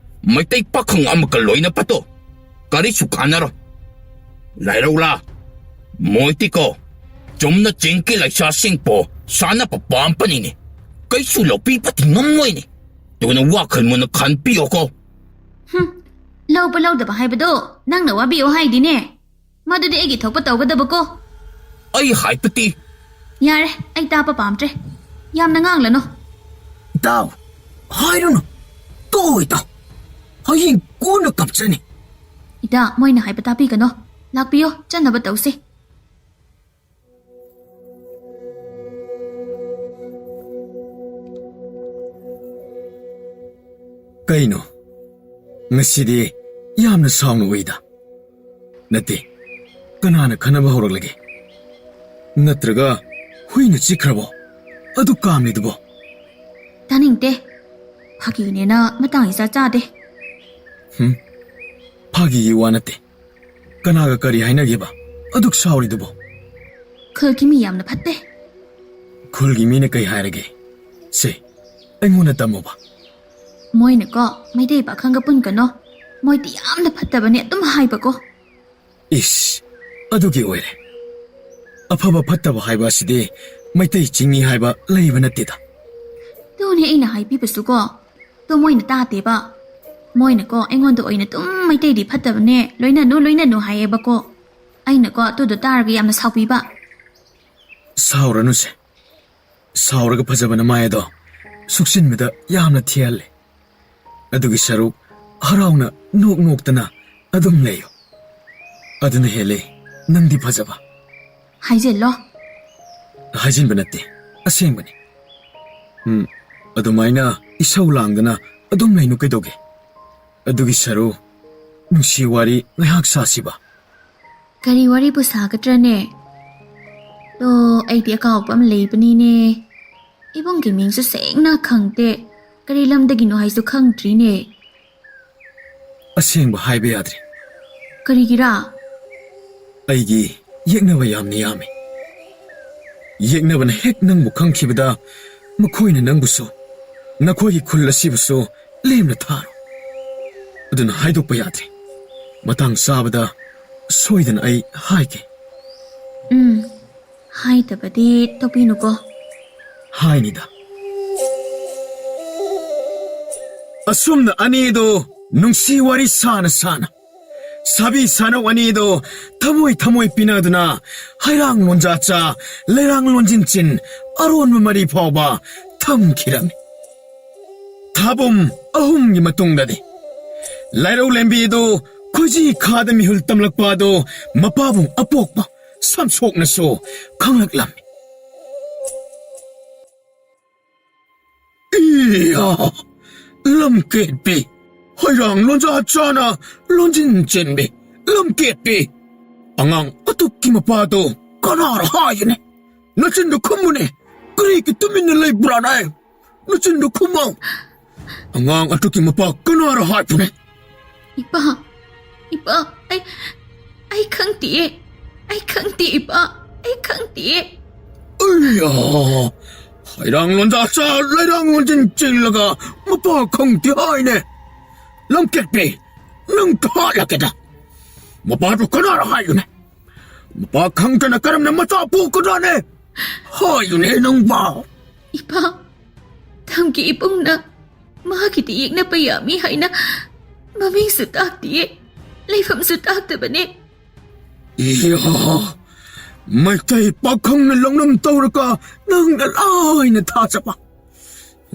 ꯃꯩꯇꯩ ꯄꯥꯈꯪ ꯑꯃꯒ ꯂꯣꯏꯅꯕꯗꯣ ꯀꯔꯤꯁꯨ ꯀꯥꯟꯅꯔꯣꯏ꯫ ꯂꯥꯏꯔꯧꯂꯥ, ꯃꯣꯏꯗꯤꯀꯣ ꯆꯨꯝꯅ ꯆꯤꯡꯒꯤ ꯂꯩꯁꯥꯁꯤꯡꯕꯨ ꯁꯥꯟꯅꯕ ꯄꯥꯝꯕꯅꯤꯅꯦ꯫ ꯀꯩꯁꯨ ꯂꯧꯕꯤꯕꯗꯤ ꯉꯝꯃꯣꯏꯅꯦ꯫ ꯑꯗꯨꯅ ꯋꯥꯈꯜ ꯃꯨꯟꯅ ꯈꯟꯕꯤꯌꯣꯀꯣ꯫ ꯍꯨꯝ, ꯂꯧꯕ ꯂꯧꯗꯕ ꯍꯥꯏꯕꯗꯣ ꯅꯪꯅ ꯋꯥꯕꯤꯌꯣ ꯍꯥꯏꯗꯤꯅꯦ꯫ ꯃꯗꯨꯗꯤ ꯑꯩꯒꯤ ꯊꯣꯛꯄ ꯇꯧꯒꯗꯕꯀꯣ꯫ ꯑꯩ ꯍꯥꯏꯕꯗꯤ ꯌꯥꯔꯦ, ꯑꯩ ꯇꯥꯕ ꯄꯥꯝꯗ꯭ꯔꯦ꯫ ꯌꯥꯝꯅ ꯉꯥꯡꯂꯅꯨ꯫ ꯏꯇꯥꯎ, ꯍꯥꯏꯔꯨꯅꯨ꯫ ꯇꯣꯛꯑꯣ ꯏꯇꯥꯎ꯫ ꯍꯌꯦꯡ ꯀꯣꯟꯅ ꯀꯞꯆꯅꯤ꯫ ꯏꯇꯥ, ꯃꯣꯏꯅ ꯍꯥꯏꯕ ꯇꯥꯕꯤꯒꯅꯣ꯫ ꯂꯥꯛꯄꯤꯌꯣ, ꯆꯠꯅꯕ ꯇꯧꯁꯤ꯫ ꯀꯩꯅꯣ? ꯉꯁꯤꯗꯤ ꯌꯥꯝꯅ ꯁꯥꯎꯅ ꯎꯏꯗ꯫ ꯅꯠꯇꯦ, ꯀꯅꯥꯅ ꯈꯟꯅꯕ ꯍꯧꯔꯛꯂꯒꯦ? ꯅꯠꯇ꯭ꯔꯒ ꯍꯨꯏꯅ ꯆꯤꯛꯈ꯭ꯔꯕꯣ? ꯑꯗꯨ ꯀꯥꯝꯂꯤꯗꯨꯕꯣ? ꯇꯥꯅꯤꯡꯗꯦ꯫ ꯐꯥꯒꯤꯅꯦꯅ ꯃꯇꯥꯡ ꯏꯆꯥ ꯆꯥꯗꯦ꯫ ꯍꯨꯝ? ꯐꯥꯒꯤꯒꯤ ꯋꯥ ꯅꯠꯇꯦ꯫ ꯀꯅꯥꯒ ꯀꯔꯤ ꯍꯥꯏꯅꯒꯦꯕ? ꯑꯗꯨꯛ ꯁꯥꯎꯔꯤꯗꯨꯕꯣ? ꯈꯨꯜꯒꯤ ꯃꯤ ꯌꯥꯝꯅ ꯐꯠꯇꯦ꯫ ꯈꯨꯜꯒꯤ ꯃꯤꯅ ꯀꯩ ꯍꯥꯏꯔꯒꯦ? ꯁꯦ, ꯑꯩꯉꯣꯟꯗ ꯇꯝꯃꯣꯕ꯫ ꯃꯣꯏꯅꯀꯣ, "ꯃꯩꯇꯩ ꯄꯥꯈꯪꯒ ꯄꯨꯟꯒꯅꯣ, ꯃꯣꯏꯗꯤ ꯌꯥꯝꯅ ꯐꯠꯇꯕꯅꯦ" ꯑꯗꯨꯝ ꯍꯥꯏꯕꯀꯣ꯫ ꯏꯁ, ꯑꯗꯨꯒꯤ ꯑꯣꯏꯔꯦ꯫ ꯑꯐꯕ ꯐꯠꯇꯕ ꯍꯥꯏꯕ ꯑꯁꯤꯗꯤ ꯃꯩꯇꯩ ꯆꯤꯡꯃꯤ ꯍꯥꯏꯕ ꯂꯩꯕ ꯅꯠꯇꯦꯗ꯫ ꯑꯗꯨꯅꯦ ꯑꯩꯅ ꯍꯥꯏꯕꯤꯕꯁꯨꯀꯣ, ꯑꯗꯣ ꯃꯣꯏꯅ ꯇꯥꯗꯦꯕ꯫ ꯃꯣꯏꯅꯀꯣ, ꯑꯩꯉꯣꯟꯗ ꯑꯣꯏꯅ ꯑꯗꯨꯝ "ꯃꯩꯇꯩꯗꯤ ꯐꯠꯇꯕꯅꯦ, ꯂꯣꯏꯅꯅꯨ, ꯂꯣꯏꯅꯅꯨ" ꯍꯥꯏꯌꯦꯕꯀꯣ꯫ ꯑꯩꯅꯀꯣ, ꯑꯗꯨꯗꯣ ꯇꯥꯔꯒ ꯌꯥꯝꯅ ꯁꯥꯎꯕꯤꯕ꯫ ꯁꯥꯎꯔꯅꯨꯁꯦ꯫ ꯁꯥꯎꯔꯒ ꯐꯖꯕ ꯅꯃꯥꯏ ꯑꯗꯣ ꯁꯨꯛꯆꯤꯟꯕꯗ ꯌꯥꯝꯅ ꯊꯤꯍꯜꯂꯦ꯫ ꯑꯗꯨꯒꯤ ꯁꯔꯨꯛ ꯍꯔꯥꯎꯅ ꯅꯣꯛ ꯅꯣꯛꯇꯅ ꯑꯗꯨꯝ ꯂꯩꯌꯨ꯫ ꯑꯗꯨꯅ ꯍꯦꯜꯂꯦ ꯅꯪꯗꯤ ꯐꯖꯕ꯫ ꯍꯥꯏꯖꯜꯂꯣ꯫ ꯍꯥꯏꯖꯤꯟꯕ ꯅꯠꯇꯦ, ꯑꯁꯦꯡꯕꯅꯤ꯫ ꯎꯝ, ꯑꯗꯨꯃꯥꯏꯅ ꯏꯁꯧ ꯂꯥꯡꯗꯅ ꯑꯗꯨꯝ ꯂꯩꯅꯨ ꯀꯩꯗꯧꯒꯦ? ꯑꯗꯨꯒꯤ ꯁꯔꯨ, ꯅꯨꯡꯁꯤ ꯋꯥꯔꯤ ꯉꯥꯏꯍꯥꯛ ꯁꯥꯁꯤꯕ꯫ ꯀꯔꯤ ꯋꯥꯔꯤꯕꯨ ꯁꯥꯒꯗ꯭ꯔꯅꯦ? ꯑꯗꯣ, ꯑꯩꯗꯤ ꯑꯀꯥꯎꯕ ꯑꯃ ꯂꯩꯕꯅꯤꯅꯦ꯫ ꯏꯕꯨꯡꯒꯤ ꯃꯤꯡꯁꯨ ꯁꯦꯡꯅ ꯈꯪꯗꯦ, ꯀꯔꯤ ꯂꯝꯗꯒꯤꯅꯣ ꯍꯥꯏꯁꯨ ꯈꯪꯗ꯭ꯔꯤꯅꯦ꯫ ꯑꯁꯦꯡꯕ ꯍꯥꯏꯕ ꯌꯥꯗ꯭ꯔꯦ꯫ ꯀꯔꯤꯒꯤꯔꯥ? ꯑꯩꯒꯤ ꯌꯦꯛꯅꯕ ꯌꯥꯝꯅ ꯌꯥꯝꯃꯤ꯫ ꯌꯦꯛꯅꯕꯅ ꯍꯦꯛ ꯅꯪꯕꯨ ꯈꯪꯈꯤꯕꯗ, ꯃꯈꯣꯏꯅ ꯅꯪꯕꯨꯁꯨ, ꯅꯈꯣꯏꯒꯤ ꯈꯨꯜ ꯑꯁꯤꯕꯨꯁꯨ ꯂꯦꯝꯅ ꯊꯥꯔꯣꯏ꯫ ꯑꯗꯨꯅ ꯍꯥꯏꯗꯣꯛꯄ ꯌꯥꯗ꯭ꯔꯦ꯫ ꯃꯇꯥꯡ ꯆꯥꯕꯗ ꯁꯣꯏꯗꯅ ꯑꯩ ꯍꯥꯏꯒꯦ꯫ ꯎꯝ, ꯍꯥꯏꯗꯕꯗꯤ ꯇꯧꯕꯤꯅꯨꯀꯣ꯫ ꯍꯥꯏꯅꯤꯗ꯫ ꯑꯁꯨꯝꯅ ꯑꯅꯤꯗꯣ ꯅꯨꯡꯁꯤ ꯋꯥꯔꯤ ꯁꯥꯅ ꯁꯥꯅ, ꯁꯥꯕꯤ ꯁꯥꯅꯧ ꯑꯅꯤꯗꯣ ꯊꯃꯣꯏ ꯊꯃꯣꯏ ꯄꯤꯅꯗꯨꯅ, ꯍꯩꯔꯥꯡ ꯂꯣꯟꯖꯥ ꯆꯥ, ꯂꯩꯔꯥꯡ ꯂꯣꯟꯖꯤꯟ ꯆꯤꯟ, ꯑꯔꯣꯟꯕ ꯃꯔꯤ ꯐꯥꯎꯕ ꯊꯝꯈꯤꯔꯝꯃꯤ꯫ ꯊꯥꯕꯨꯝ ꯑꯍꯨꯝꯒꯤ ꯃꯇꯨꯡꯗꯗꯤ ꯂꯥꯏꯔꯧ ꯂꯦꯝꯕꯤꯗꯨ ꯈꯣꯏꯖꯤ ꯈꯥꯗ ꯃꯤꯍꯨꯜ ꯇꯝꯂꯛꯄ ꯑꯗꯨ ꯃꯄꯥꯕꯨꯡ ꯑꯄꯣꯛꯄ ꯁꯝꯁꯣꯛꯅꯁꯨ ꯈꯪꯂꯛꯂꯝꯃꯤ꯫ ꯏꯌꯥ! ꯂꯝꯀꯦꯠꯄꯤ, ꯍꯩꯔꯥꯡ ꯂꯣꯟꯖꯥ ꯆꯥꯅ ꯂꯣꯟꯖꯤꯟ ꯆꯦꯟꯕꯤ, ꯂꯝꯀꯦꯠꯄꯤ꯫ ꯑꯉꯥꯡ ꯑꯗꯨꯒꯤ ꯃꯄꯥꯗꯣ ꯀꯅꯥꯔ ꯍꯥꯏꯒꯅꯤ? ꯅꯆꯤꯟꯗꯣ ꯈꯨꯝꯃꯨꯅꯦ꯫ ꯀꯔꯤꯒꯤ ꯇꯨꯃꯤꯟꯅ ꯂꯩꯕ꯭ꯔꯥꯅꯦ? ꯅꯆꯤꯟꯗꯣ ꯈꯨꯝꯃꯣ꯫ ꯑꯉꯥꯡ ꯑꯗꯨꯒꯤ ꯃꯄꯥ ꯀꯅꯥꯔ ꯍꯥꯏꯕꯅꯦ? ꯏꯄꯥ, ꯏꯄꯥ, ꯑꯩ, ꯑꯩ ꯈꯪꯗꯤꯌꯦ꯫ ꯑꯩ ꯈꯪꯗꯦ, ꯏꯄꯥ꯫ ꯑꯩ ꯈꯪꯗꯤꯌꯦ꯫ ꯑꯩꯌꯥ! ꯍꯩꯔꯥꯡ ꯂꯣꯟꯖꯥ ꯆꯥ, ꯂꯩꯔꯥꯡ ꯂꯣꯟꯖꯤꯟ ꯆꯤꯜꯂꯒ ꯃꯄꯥ ꯈꯪꯗꯦ ꯍꯥꯏꯅꯦ꯫ ꯂꯝꯀꯦꯠꯄꯤ, ꯅꯪ ꯍꯥꯠꯂꯒꯦꯗ꯫ ꯃꯄꯥꯗꯨ ꯀꯅꯥꯔ ꯍꯥꯏꯌꯨꯅꯦ? ꯃꯄꯥ ꯈꯪꯗꯅ ꯀꯔꯝꯅ ꯃꯆꯥ ꯄꯣꯛꯀꯗ꯭ꯔꯥꯅꯦ? ꯍꯥꯏꯌꯨꯅꯦ ꯅꯪꯕ꯫ ꯏꯄꯥ, ꯇꯝꯒꯤ ꯏꯕꯨꯡꯅ ꯃꯥꯒꯤꯗꯤ ꯌꯦꯛꯅꯕ ꯌꯥꯃꯤ ꯍꯥꯏꯅ ꯃꯃꯤꯡꯁꯨ ꯇꯥꯛꯇꯤꯌꯦ, ꯂꯩꯐꯝꯁꯨ ꯇꯥꯛꯇꯕꯅꯦ꯫ ꯏꯌꯥ, ꯃꯩꯇꯩ ꯄꯥꯈꯪꯅ ꯂꯧꯅꯝ ꯇꯧꯔꯒ ꯅꯪꯅ ꯂꯥꯏꯅ ꯊꯥꯖꯕ꯫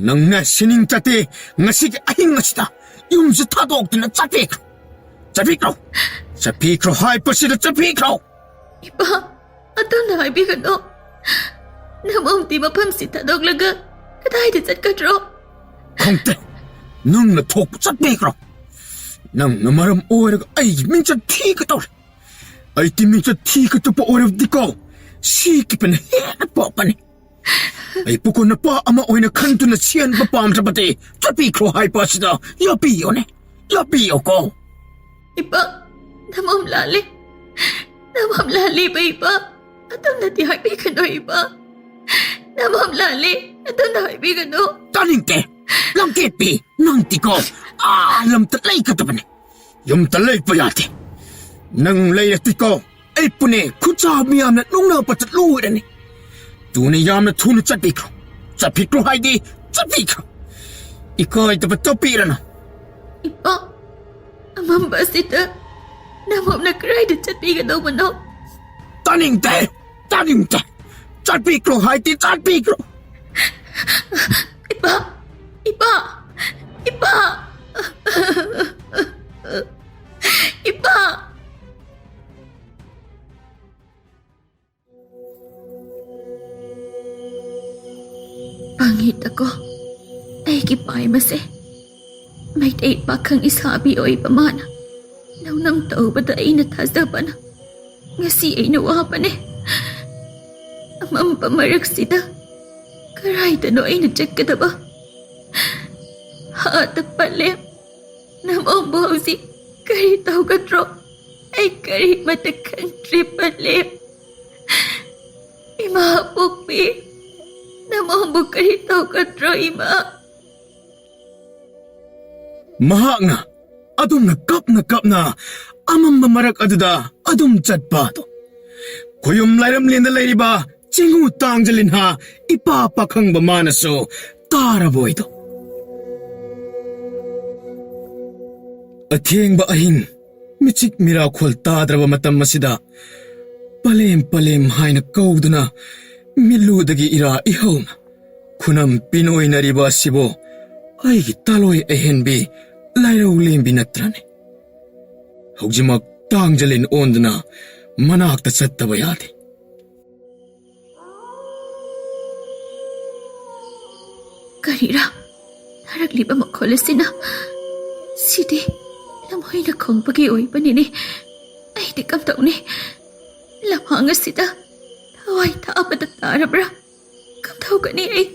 ꯅꯪꯅ ꯁꯤꯅꯤꯡ ꯆꯠꯇꯦ, ꯉꯁꯤꯒꯤ ꯑꯍꯤꯡ ꯑꯁꯤꯗ ꯌꯨꯝꯁꯤ ꯊꯥꯗꯣꯛꯇꯨꯅ ꯆꯠꯄꯤꯈ꯭ꯔꯣ꯫ ꯆꯠꯄꯤꯈ꯭ꯔꯣ꯫ ꯆꯠꯄꯤꯈ꯭ꯔꯣ ꯍꯥꯏꯕꯁꯤꯗ ꯆꯠꯄꯤꯈ꯭ꯔꯣ꯫ ꯏꯄꯥ, ꯑꯗꯨꯝꯅ ꯍꯥꯏꯕꯤꯒꯅꯨ꯫ ꯅꯃꯝꯗꯤ ꯃꯐꯝꯁꯤ ꯊꯥꯗꯣꯛꯂꯒ ꯀꯗꯥꯏꯗ ꯆꯠꯀꯗ꯭ꯔꯣ? ꯈꯪꯗꯦ꯫ ꯅꯪꯅ ꯊꯣꯛꯄ ꯆꯠꯄꯤꯈ꯭ꯔꯣ꯫ ꯅꯪꯅ ꯃꯔꯝ ꯑꯣꯏꯔꯒ ꯑꯩꯒꯤ ꯃꯤꯡꯆꯠ ꯊꯤꯒꯗꯧꯔꯦ꯫ ꯑꯩꯗꯤ ꯃꯤꯡꯆꯠ ꯊꯤꯒꯗꯧꯕ ꯑꯣꯏꯔꯕꯗꯤꯀꯣ, ꯁꯤꯈꯤꯕꯅ ꯍꯦꯟꯅ ꯄꯥꯞꯄꯅꯤ꯫ ꯑꯩ ꯄꯨꯀꯣ ꯅꯨꯄꯥ ꯑꯃ ꯑꯣꯏꯅ ꯈꯟꯗꯨꯅ ꯁꯦꯟꯕ ꯄꯥꯝꯗ꯭ꯔꯕꯗꯤ ꯆꯠꯄꯤꯈ꯭ꯔꯣ ꯍꯥꯏꯕ ꯑꯁꯤꯗ ꯌꯥꯕꯤꯌꯣꯅꯦ꯫ ꯌꯥꯕꯤꯌꯣꯀꯣ꯫ ꯏꯄꯥ, ꯅꯃꯝ ꯂꯥꯜꯂꯦ꯫ ꯅꯃꯝ ꯂꯥꯜꯂꯦꯕ, ꯏꯄꯥ꯫ ꯑꯗꯨꯝꯅꯗꯤ ꯍꯥꯏꯕꯤꯒꯅꯨ, ꯏꯄꯥ꯫ ꯅꯃꯝ ꯂꯥꯜꯂꯦ꯫ ꯑꯗꯨꯝꯅ ꯍꯥꯏꯕꯤꯒꯅꯨ꯫ ꯇꯥꯅꯤꯡꯗꯦ꯫ ꯂꯝꯀꯦꯠꯄꯤ, ꯅꯪꯗꯤꯀꯣ, ꯑꯥ ꯂꯝꯗ ꯂꯩꯒꯗꯕꯅꯦ꯫ ꯌꯨꯝꯗ ꯂꯩꯕ ꯌꯥꯗꯦ꯫ ꯅꯪ ꯂꯩꯔꯗꯤꯀꯣ, ꯑꯩ ꯄꯨꯅꯦ ꯈꯨꯠꯁꯥ ꯃꯤꯌꯥꯝꯅ ꯅꯣꯛꯅꯕꯗ ꯂꯣꯏꯔꯅꯤ꯫ ꯇꯨꯅ ꯌꯥꯝꯅ ꯊꯨꯅ ꯆꯠꯄꯤꯈ꯭ꯔꯣ꯫ ꯆꯠꯄꯤꯈ꯭ꯔꯣ ꯍꯥꯏꯗꯤ ꯆꯠꯄꯤꯈ꯭ꯔꯣ꯫ ꯏꯀꯥꯏꯗꯕ ꯇꯧꯕꯤꯔꯅꯨ꯫ ꯏꯄꯥ, ꯑꯃꯝꯕ ꯑꯁꯤꯗ ꯅꯃꯝꯅ ꯀꯗꯥꯏꯗ ꯆꯠꯄꯤꯒꯗꯧꯕꯅꯣ? ꯇꯥꯅꯤꯡꯗꯦ, ꯇꯥꯅꯤꯡꯗꯦ꯫ ꯆꯠꯄꯤꯈ꯭ꯔꯣ ꯍꯥꯏꯗꯤ ꯆꯠꯄꯤꯈ꯭ꯔꯣ꯫ ꯏꯄꯥ, ꯏꯄꯥ, ꯏꯄꯥ, ꯏꯄꯥ꯫ ꯄꯪꯉꯤꯗꯀꯣ, ꯑꯩꯒꯤ ꯄꯥꯏꯃꯁꯦ꯫ ꯃꯩꯇꯩ ꯄꯥꯈꯪ ꯏꯁꯥꯕꯤ ꯑꯣꯏꯕ ꯃꯥꯅ ꯂꯧꯅꯝ ꯇꯧꯕꯗ ꯑꯩꯅ ꯊꯥꯖꯕꯅ ꯉꯁꯤ ꯑꯩꯅ ꯋꯥꯕꯅꯦ꯫ ꯑꯃꯝꯕ ꯃꯔꯛꯁꯤꯗ ꯀꯔꯥꯏꯗꯅꯣ ꯑꯩꯅ ꯆꯠꯀꯗꯕ? ꯍꯥꯗ ꯄꯂꯦꯝ, ꯅꯃꯣꯝꯕꯨ ꯍꯧꯖꯤꯛ ꯀꯔꯤ ꯇꯧꯒꯗ꯭ꯔꯣ? ꯑꯩ ꯀꯔꯤꯃꯇ ꯈꯪꯗ꯭ꯔꯦ ꯄꯂꯦꯝ꯫ ꯏꯃꯥ ꯄꯣꯛꯄꯤ, ꯅꯃꯣꯝꯕꯨ ꯀꯔꯤ ꯇꯧꯒꯗ꯭ꯔꯣ ꯏꯃꯥ? ꯃꯍꯥꯛꯅ ꯑꯗꯨꯝꯅ ꯀꯞꯅ ꯀꯞꯅ ꯑꯃꯝꯕ ꯃꯔꯛ ꯑꯗꯨꯗ ꯑꯗꯨꯝ ꯆꯠꯄ ꯑꯗꯨ ꯈꯨꯌꯨꯝ ꯂꯥꯏꯔꯝꯂꯦꯟꯗ ꯂꯩꯔꯤꯕ ꯆꯤꯡꯉꯨ ꯇꯥꯡꯖꯂꯤꯟꯍꯥ ꯏꯄꯥ ꯄꯥꯈꯪꯕ ꯃꯥꯅꯁꯨ ꯇꯥꯔꯕꯣꯏꯗꯣ꯫ ꯑꯊꯦꯡꯕ ꯑꯍꯤꯡ ꯃꯤꯆꯤꯛ ꯃꯤꯔꯥꯈꯣꯜ ꯇꯥꯗ꯭ꯔꯕ ꯃꯇꯝ ꯑꯁꯤꯗ ꯄꯂꯦꯝ ꯄꯂꯦꯝ ꯍꯥꯏꯅ ꯀꯧꯗꯨꯅ ꯃꯤꯠꯂꯨꯗꯒꯤ ꯏꯔꯥ ꯏꯍꯧꯅ ꯈꯨꯅꯝ ꯄꯤꯅꯣꯏꯅꯔꯤꯕ ꯑꯁꯤꯕꯨ ꯑꯩꯒꯤ ꯇꯥꯂꯣꯏ ꯑꯍꯦꯟꯕꯤ ꯂꯥꯏꯔꯧ ꯂꯦꯝꯕꯤ ꯅꯠꯇ꯭ꯔꯅꯦ? ꯍꯧꯖꯤꯛꯃꯛ ꯇꯥꯡꯖꯂꯤꯟ ꯑꯣꯟꯗꯨꯅ ꯃꯅꯥꯛꯇ ꯆꯠꯇꯕ ꯌꯥꯗꯦ꯫ ꯀꯔꯤꯔꯥ ꯊꯥꯔꯛꯂꯤꯕ ꯃꯈꯣꯜ ꯑꯁꯤꯅ? ꯁꯤꯗꯤ ꯂꯝꯍꯣꯏꯅ ꯈꯣꯡꯕꯒꯤ ꯑꯣꯏꯕꯅꯤꯅꯦ꯫ ꯑꯩꯗꯤ ꯀꯝꯗꯧꯅꯤ? ꯂꯝꯍꯥꯡ ꯑꯁꯤꯗ ꯊꯋꯥꯏ ꯊꯥꯕꯗ ꯇꯥꯔꯕ꯭ꯔꯥ? ꯀꯝꯗꯧꯒꯅꯤ ꯑꯩ?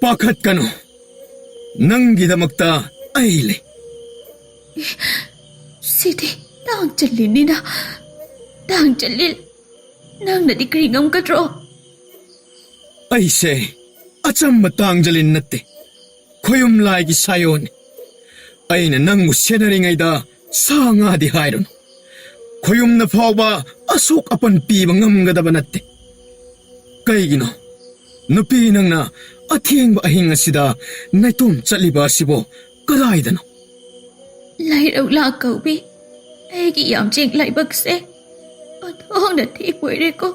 ꯄꯥꯈꯠꯀꯅꯨ, ꯅꯪꯒꯤꯗꯃꯛꯇ ꯑꯩ ꯂꯩ꯫ ꯁꯤꯗꯤ ꯇꯥꯡ ꯆꯜꯂꯤꯅꯤꯅ꯫ ꯇꯥꯡ ꯆꯜꯂꯤ, ꯅꯪꯅꯗꯤ ꯀꯔꯤ ꯉꯝꯒꯗ꯭ꯔꯣ? ꯑꯩꯁꯦ ꯑꯆꯝꯕ ꯇꯥꯡꯖꯂꯤꯟ ꯅꯠꯇꯦ, ꯈꯣꯌꯨꯝ ꯂꯥꯏꯒꯤ ꯁꯥꯌꯣꯟꯅꯤ꯫ ꯑꯩꯅ ꯅꯪꯕꯨ ꯁꯦꯟꯅꯔꯤꯉꯩꯗ ꯁꯥ ꯉꯥꯗꯤ ꯍꯥꯏꯔꯨꯅꯨ, ꯈꯣꯌꯨꯝꯅ ꯐꯥꯎꯕ ꯑꯁꯣꯛ ꯑꯄꯟ ꯄꯤꯕ ꯉꯝꯒꯗꯕ ꯅꯠꯇꯦ꯫ ꯀꯩꯒꯤꯅꯣ ꯅꯨꯄꯤ ꯅꯪꯅ ꯑꯊꯦꯡꯕ ꯑꯍꯤꯡ ꯑꯁꯤꯗ ꯅꯥꯏꯇꯣꯝ ꯆꯠꯂꯤꯕ ꯑꯁꯤꯕꯨ ꯀꯗꯥꯏꯗꯅꯣ? ꯂꯥꯏꯔꯧ ꯂꯥ ꯀꯧꯕꯤ, ꯑꯩꯒꯤ ꯌꯥꯝꯖꯦꯡ ꯂꯥꯏꯕꯛꯁꯦ ꯑꯣꯟꯊꯣꯛꯅ ꯊꯤꯕ ꯑꯣꯏꯔꯦꯀꯣ꯫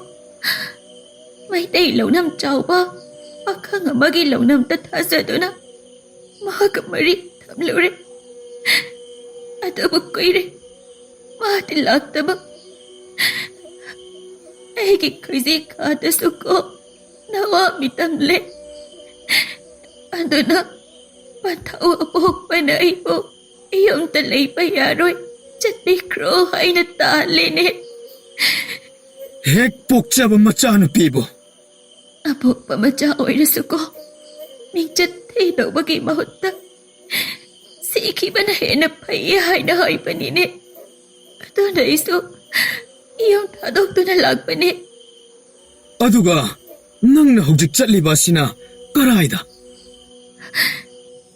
ꯃꯩꯇꯩ ꯂꯧꯅꯝ ꯆꯥꯎꯕ ꯄꯥꯈꯪ ꯑꯃꯒꯤ ꯂꯧꯅꯝꯗ ꯊꯥꯖꯗꯨꯅ ꯃꯍꯥꯛꯀ ꯃꯔꯤ ꯊꯝꯂꯨꯔꯦ꯫ ꯑꯗꯨꯕꯨ ꯀꯨꯏꯔꯦ ꯃꯥꯗꯤ ꯂꯥꯛꯇꯕ꯫ ꯑꯩꯒꯤ ꯈꯨꯖꯤ ꯈꯥꯗꯁꯨ ꯀꯣ ꯅꯋꯥ ꯃꯤꯇꯝ ꯂꯩ꯫ ꯑꯗꯨꯅ ꯃꯊꯧ ꯑꯄꯣꯛꯄꯅ ꯑꯩꯕꯨ ꯌꯨꯝꯗ ꯂꯩꯕ ꯌꯥꯔꯣꯏ, ꯆꯠꯄꯤꯈ꯭ꯔꯣ ꯍꯥꯏꯅ ꯇꯥꯜꯂꯦꯅꯦ꯫ ꯍꯦꯛ ꯄꯣꯛꯆꯕ ꯃꯆꯥꯅꯨꯄꯤꯕꯨ꯫ ꯑꯄꯣꯛꯄ ꯃꯆꯥ ꯑꯣꯏꯔꯁꯨꯀꯣ, ꯃꯤꯡꯆꯠ ꯊꯤꯗꯧꯕꯒꯤ ꯃꯍꯨꯠꯇ ꯁꯤꯈꯤꯕꯅ ꯍꯦꯟꯅ ꯐꯩ ꯍꯥꯏꯅ ꯍꯥꯏꯕꯅꯤꯅꯦ꯫ ꯑꯗꯨꯅ ꯑꯩꯁꯨ ꯌꯨꯝ ꯊꯥꯗꯣꯛꯇꯨꯅ ꯂꯥꯛꯄꯅꯦ꯫ ꯑꯗꯨꯒ ꯅꯪꯅ ꯍꯧꯖꯤꯛ ꯆꯠꯂꯤꯕ ꯑꯁꯤꯅ ꯀꯔꯥꯏꯗ?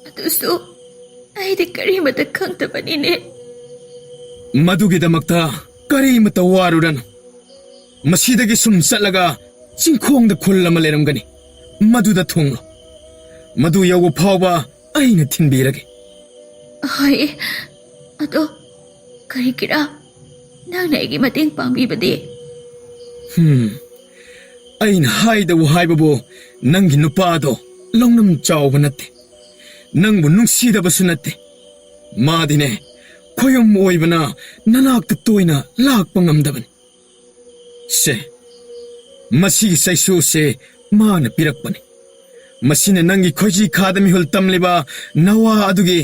ꯑꯗꯨꯁꯨ ꯑꯩꯗꯤ ꯀꯔꯤꯃꯇ ꯈꯪꯗꯕꯅꯤꯅꯦ꯫ ꯃꯗꯨꯒꯤꯗꯃꯛꯇ ꯀꯔꯤꯃꯇ ꯋꯥꯔꯨꯔꯅꯨ꯫ ꯃꯁꯤꯗꯒꯤ ꯁꯨꯝ ꯆꯠꯂꯒ ꯆꯤꯡꯈꯣꯡꯗ ꯈꯨꯜ ꯑꯃ ꯂꯩꯔꯝꯒꯅꯤ, ꯃꯗꯨꯗ ꯊꯨꯡꯂꯣ꯫ ꯃꯗꯨ ꯌꯧꯕ ꯐꯥꯎꯕ ꯑꯩꯅ ꯊꯤꯟꯕꯤꯔꯒꯦ꯫ ꯍꯣꯏ, ꯑꯗꯣ ꯀꯔꯤꯒꯤꯔꯥ ꯅꯪꯅ ꯑꯩꯒꯤ ꯃꯇꯦꯡ ꯄꯥꯡꯕꯤꯕꯗꯤ? ꯍꯝ, ꯑꯩꯅ ꯍꯥꯏꯗꯧ ꯍꯥꯏꯕꯕꯨ, ꯅꯪꯒꯤ ꯅꯨꯄꯥꯗꯣ ꯂꯧꯅꯝ ꯆꯥꯎꯕ ꯅꯠꯇꯦ, ꯅꯪꯕꯨ ꯅꯨꯡꯁꯤꯗꯕꯁꯨ ꯅꯠꯇꯦ꯫ ꯃꯥꯗꯤꯅꯦ, ꯈꯣꯌꯨꯝ ꯑꯣꯏꯕꯅ ꯅꯅꯥꯛꯇ ꯇꯣꯏꯅ ꯂꯥꯛꯄ ꯉꯝꯗꯕꯅꯤ꯫ ꯁꯦ, ꯃꯁꯤꯒꯤ ꯆꯩꯁꯨꯁꯦ ꯃꯥꯅ ꯄꯤꯔꯛꯄꯅꯤ꯫ ꯃꯁꯤꯅ ꯅꯪꯒꯤ ꯈꯣꯏꯖꯤ ꯈꯥꯗ ꯃꯤꯍꯨꯜ ꯇꯝꯂꯤꯕ ꯅꯋꯥ ꯑꯗꯨꯒꯤ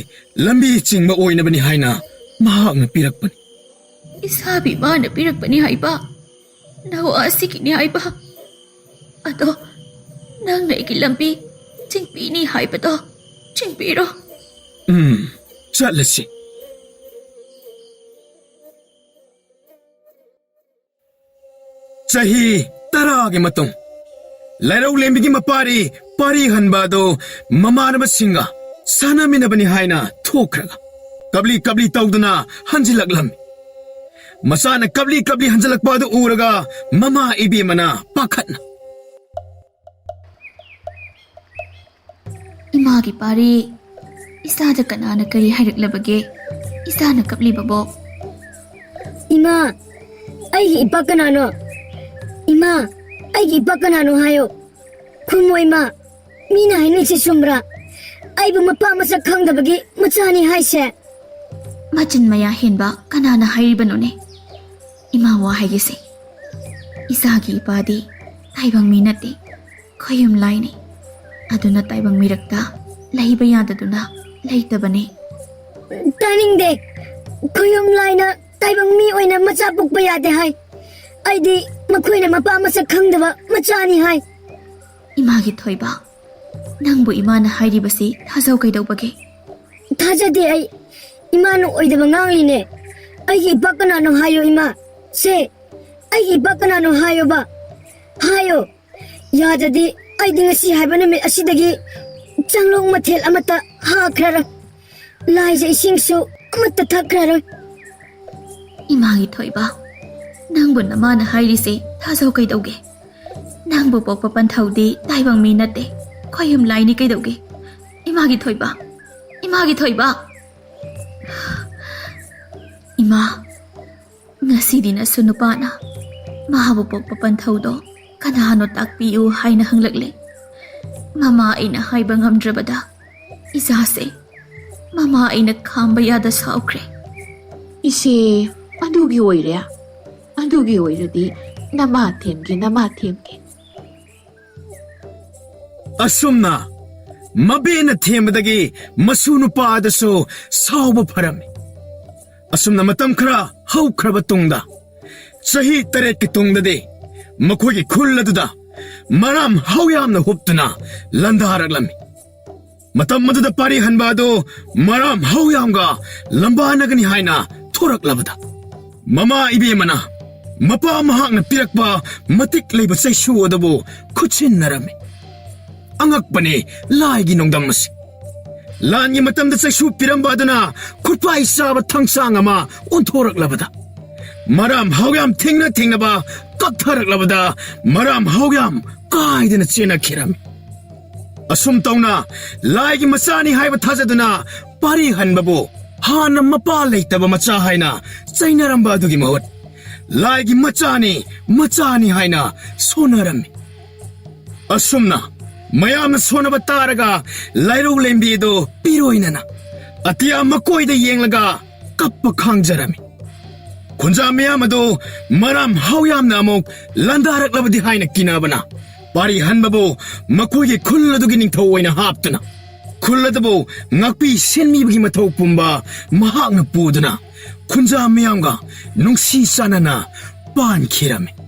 ꯂꯝꯕꯤ ꯆꯤꯡꯕ ꯑꯣꯏꯅꯕꯅꯤ ꯍꯥꯏꯅ ꯃꯍꯥꯛꯅ ꯄꯤꯔꯛꯄꯅꯤ꯫ ꯏꯁꯥꯕꯤ ꯃꯥꯅ ꯄꯤꯔꯛꯄꯅꯤ ꯍꯥꯏꯕ, ꯅꯋꯥ ꯑꯁꯤꯒꯤꯅꯤ ꯍꯥꯏꯕ꯫ ꯑꯗꯣ ꯅꯪꯅ ꯑꯩꯒꯤ ꯂꯝꯕꯤ ꯆꯤꯡꯕꯤꯅꯤ ꯍꯥꯏꯕꯗꯣ ꯆꯤꯡꯕꯤꯔꯣ꯫ ꯎꯝ, ꯆꯠꯂꯁꯤ꯫ ꯆꯍꯤ ꯇꯔꯥꯒꯤ ꯃꯇꯨꯡ, ꯂꯥꯏꯔꯧ ꯂꯦꯝꯕꯤꯒꯤ ꯃꯄꯥꯔꯤ ꯄꯥꯔꯤ ꯍꯟꯕ ꯑꯗꯨ ꯃꯃꯥꯟꯅꯕꯁꯤꯡꯒ ꯁꯥꯟꯅꯃꯤꯟꯅꯕꯅꯤ ꯍꯥꯏꯅ ꯊꯣꯛꯈ꯭ꯔꯒ, ꯀꯞꯂꯤ ꯀꯞꯂꯤ ꯇꯧꯗꯨꯅ ꯍꯟꯖꯤꯜꯂꯛꯂꯝꯃꯤ꯫ ꯃꯆꯥꯅ ꯀꯞꯂꯤ ꯀꯞꯂꯤ ꯍꯟꯖꯤꯜꯂꯛꯄ ꯑꯗꯨ ꯎꯔꯒ ꯃꯃꯥ ꯏꯕꯦꯝꯃꯅ ꯄꯥꯈꯠꯅ, ꯏꯃꯥꯒꯤ ꯄꯥꯔꯤ, ꯏꯆꯥꯗ ꯀꯅꯥꯅ ꯀꯔꯤ ꯍꯥꯏꯔꯛꯂꯕꯒꯦ? ꯏꯆꯥꯅ ꯀꯞꯂꯤꯕꯕꯣ? ꯏꯃꯥ, ꯑꯩꯒꯤ ꯏꯄꯥ ꯀꯅꯥꯅꯣ? ꯏꯃꯥ, ꯑꯩꯒꯤ ꯏꯄꯥ ꯀꯅꯥꯅꯣ ꯍꯥꯏꯌꯣ꯫ ꯈꯨꯝꯃꯣ ꯏꯃꯥ, ꯃꯤꯅ ꯍꯥꯏꯅꯩꯁꯦ ꯆꯨꯝꯕ꯭ꯔꯥ? ꯑꯩꯕꯨ ꯃꯄꯥ ꯃꯁꯛ ꯈꯪꯗꯕꯒꯤ ꯃꯆꯥꯅꯤ ꯍꯥꯏꯁꯦ? ꯃꯆꯤꯟ ꯃꯌꯥ ꯍꯦꯟꯕ ꯀꯅꯥꯅ ꯍꯥꯏꯔꯤꯕꯅꯣꯅꯦ? ꯏꯃꯥ ꯋꯥ ꯍꯥꯏꯒꯦꯁꯦ꯫ ꯏꯆꯥꯒꯤ ꯏꯄꯥꯗꯤ ꯇꯥꯏꯕꯪ ꯃꯤ ꯅꯠꯇꯦ, ꯈꯣꯌꯨꯝ ꯂꯥꯏꯅꯤ꯫ ꯑꯗꯨꯅ ꯇꯥꯏꯕꯪ ꯃꯤꯔꯛꯇ ꯂꯩꯕ ꯌꯥꯗꯗꯨꯅ ꯂꯩꯇꯕꯅꯤ꯫ ꯇꯥꯅꯤꯡꯗꯦ꯫ ꯈꯣꯌꯨꯝ ꯂꯥꯏꯅ ꯇꯥꯏꯕꯪ ꯃꯤ ꯑꯣꯏꯅ ꯃꯆꯥ ꯄꯣꯛꯄ ꯌꯥꯗꯦ ꯍꯥꯏ꯫ ꯑꯩꯗꯤ ꯃꯈꯣꯏꯅ ꯃꯄꯥ ꯃꯁꯛ ꯈꯪꯗꯕ ꯃꯆꯥꯅꯤ ꯍꯥꯏ꯫ ꯏꯃꯥꯒꯤ ꯊꯣꯏꯕ, ꯅꯪꯕꯨ ꯏꯃꯥꯅ ꯍꯥꯏꯔꯤꯕꯁꯤ ꯊꯥꯖꯧ ꯀꯩꯗꯧꯕꯒꯦ? ꯊꯥꯖꯗꯦ ꯑꯩ꯫ ꯏꯃꯥꯅ ꯑꯣꯏꯗꯕ ꯉꯥꯡꯂꯤꯅꯦ꯫ ꯑꯩꯒꯤ ꯏꯄꯥ ꯀꯅꯥꯅꯣ ꯍꯥꯏꯌꯣ ꯏꯃꯥ꯫ ꯁꯦ, ꯑꯩꯒꯤ ꯏꯄꯥ ꯀꯅꯥꯅꯣ ꯍꯥꯏꯌꯣꯕ꯫ ꯍꯥꯏꯌꯣ꯫ ꯌꯥꯗ꯭ꯔꯗꯤ ꯑꯩꯗꯤ ꯉꯁꯤ ꯍꯥꯏꯕ ꯅꯨꯃꯤꯠ ꯑꯁꯤꯗꯒꯤ ꯆꯥꯛꯂꯣꯡ ꯃꯊꯦꯜ ꯑꯃꯠꯇ ꯍꯥꯈ꯭ꯔꯔꯣꯏ꯫ ꯂꯥꯏꯖ ꯏꯁꯤꯡꯁꯨ ꯑꯃꯠꯇ ꯊꯛꯈ꯭ꯔꯔꯣꯏ꯫ ꯏꯃꯥꯒꯤ ꯊꯣꯏꯕ, ꯅꯪꯕꯨ ꯅꯃꯥꯅ ꯍꯥꯏꯔꯤꯁꯦ ꯊꯥꯖꯧ ꯀꯩꯗꯧꯒꯦ? ꯅꯪꯕꯨ ꯄꯣꯛꯄ ꯄꯟꯊꯧꯗꯤ ꯇꯥꯏꯕꯪ ꯃꯤ ꯅꯠꯇꯦ, ꯈꯣꯌꯨꯝ ꯂꯥꯏꯅꯤ ꯀꯩꯗꯧꯒꯦ? ꯏꯃꯥꯒꯤ ꯊꯣꯏꯕ, ꯏꯃꯥꯒꯤ ꯊꯣꯏꯕ꯫ ꯏꯃꯥ, ꯉꯁꯤꯗꯤ ꯅꯁꯨ ꯅꯨꯄꯥꯅ ꯃꯥꯕꯨ ꯄꯣꯛꯄ ꯄꯟꯊꯧꯗꯣ ꯀꯅꯥꯅꯣ ꯇꯥꯛꯄꯤꯌꯨ ꯍꯥꯏꯅ ꯍꯪꯂꯛꯂꯦ꯫ ꯃꯃꯥ ꯑꯩꯅ ꯍꯥꯏꯕ ꯉꯝꯗ꯭ꯔꯕꯗ ꯏꯆꯥꯁꯦ ꯃꯃꯥ ꯑꯩꯅ ꯈꯥꯝꯕ ꯌꯥꯗ ꯁꯥꯎꯈ꯭ꯔꯦ꯫ ꯏꯆꯦ, ꯑꯗꯨꯒꯤ ꯑꯣꯏꯔꯦ? ꯑꯗꯨꯒꯤ ꯑꯣꯏꯔꯗꯤ ꯅꯃꯥ ꯊꯦꯝꯒꯦ, ꯅꯃꯥ ꯊꯦꯝꯒꯦ꯫ ꯑꯁꯨꯝꯅ ꯃꯕꯦꯅ ꯊꯦꯝꯕꯗꯒꯤ ꯃꯁꯨ ꯅꯨꯄꯥ ꯑꯗꯨꯁꯨ ꯁꯥꯎꯕ ꯐꯔꯝꯃꯤ꯫ ꯑꯁꯨꯝꯅ ꯃꯇꯝ ꯈꯔ ꯍꯧꯈ꯭ꯔꯕ ꯇꯨꯡꯗ, ꯆꯍꯤ ꯇꯔꯦꯠꯀꯤ ꯇꯨꯡꯗꯗꯤ ꯃꯈꯣꯏꯒꯤ ꯈꯨꯜ ꯑꯗꯨꯗ ꯃꯔꯥꯝ ꯍꯧ ꯌꯥꯝꯅ ꯍꯨꯞꯇꯨꯅ ꯂꯥꯟꯗꯥꯔꯛꯂꯝꯃꯤ꯫ ꯃꯇꯝ ꯑꯗꯨꯗ ꯄꯥꯔꯤ ꯍꯟꯕ ꯑꯗꯨ ꯃꯔꯥꯝ ꯍꯧ ꯌꯥꯝꯒ ꯂꯝꯕꯥꯅꯒꯅꯤ ꯍꯥꯏꯅ ꯊꯣꯔꯛꯂꯕꯗ, ꯃꯃꯥ ꯏꯕꯦꯝꯃꯅ ꯃꯄꯥ ꯃꯍꯥꯛꯅ ꯄꯤꯔꯛꯄ ꯃꯇꯤꯛ ꯂꯩꯕ ꯆꯩꯁꯨ ꯑꯗꯨꯕꯨ ꯈꯨꯠꯁꯤꯟꯅꯔꯝꯃꯤ꯫ ꯑꯉꯛꯄꯅꯤ ꯂꯥꯏꯒꯤ ꯅꯣꯡꯗꯝ ꯑꯁꯤ꯫ ꯂꯥꯟꯒꯤ ꯃꯇꯝꯗ ꯆꯩꯁꯨ ꯄꯤꯔꯝꯕ ꯑꯗꯨꯅ ꯈꯨꯠꯄꯥꯏ ꯆꯥꯕ ꯊꯥꯡꯁꯥꯡ ꯑꯃ ꯑꯣꯟꯊꯣꯔꯛꯂꯕꯗ, ꯃꯔꯥꯝ ꯍꯧꯌꯥꯝ ꯊꯦꯡꯅ ꯊꯦꯡꯅꯕ ꯀꯛꯊꯔꯛꯂꯕꯗ, ꯃꯔꯥꯝ ꯍꯧꯌꯥꯝ ꯀꯥꯏꯗꯅ ꯆꯦꯟꯅꯈꯤꯔꯝꯃꯤ꯫ ꯑꯁꯨꯝ ꯇꯧꯅ ꯂꯥꯏꯒꯤ ꯃꯆꯥꯅꯤ ꯍꯥꯏꯕ ꯊꯥꯖꯗꯨꯅ ꯄꯥꯔꯤ ꯍꯟꯕꯕꯨ ꯍꯥꯟꯅ ꯃꯄꯥ ꯂꯩꯇꯕ ꯃꯆꯥ ꯍꯥꯏꯅ ꯆꯩꯅꯔꯝꯕ ꯑꯗꯨꯒꯤ ꯃꯍꯨꯠ, ꯂꯥꯏꯒꯤ ꯃꯆꯥꯅꯤ, ꯃꯆꯥꯅꯤ ꯍꯥꯏꯅ ꯁꯣꯟꯅꯔꯝꯃꯤ꯫ ꯑꯁꯨꯝꯅ ꯃꯌꯥꯝꯅ ꯁꯣꯟꯅꯕ ꯇꯥꯔꯒ ꯂꯥꯏꯔꯧ ꯂꯦꯝꯕꯤ ꯑꯗꯨ ꯄꯤꯔꯣꯏꯅꯅ ꯑꯇꯤꯌꯥ ꯃꯀꯣꯏꯗ ꯌꯦꯡꯂꯒ ꯀꯞꯄ ꯈꯥꯡꯖꯔꯝꯃꯤ꯫ ꯈꯨꯟꯖꯥ ꯃꯤꯌꯥꯝ ꯑꯗꯨ ꯃꯔꯥꯝ ꯍꯧ ꯌꯥꯝꯅ ꯑꯃꯨꯛ ꯂꯥꯟꯗꯥꯔꯛꯂꯕꯗꯤ ꯍꯥꯏꯅ ꯀꯤꯅꯕꯅ ꯄꯥꯔꯤ ꯍꯟꯕꯕꯨ ꯃꯈꯣꯏꯒꯤ ꯈꯨꯜ ꯑꯗꯨꯒꯤ ꯅꯤꯡꯊꯧ ꯑꯣꯏꯅ ꯍꯥꯞꯇꯨꯅ ꯈꯨꯜ ꯑꯗꯨꯕꯨ ꯉꯥꯛꯄꯤ ꯁꯦꯟꯕꯤꯕꯒꯤ ꯃꯊꯧ ꯄꯨꯝꯕ ꯃꯍꯥꯛꯅ ꯄꯨꯗꯨꯅ ꯈꯨꯟꯖꯥ ꯃꯤꯌꯥꯝꯒ ꯅꯨꯡꯁꯤ ꯆꯥꯟꯅꯅ ꯄꯥꯟꯈꯤꯔꯝꯃꯤ꯫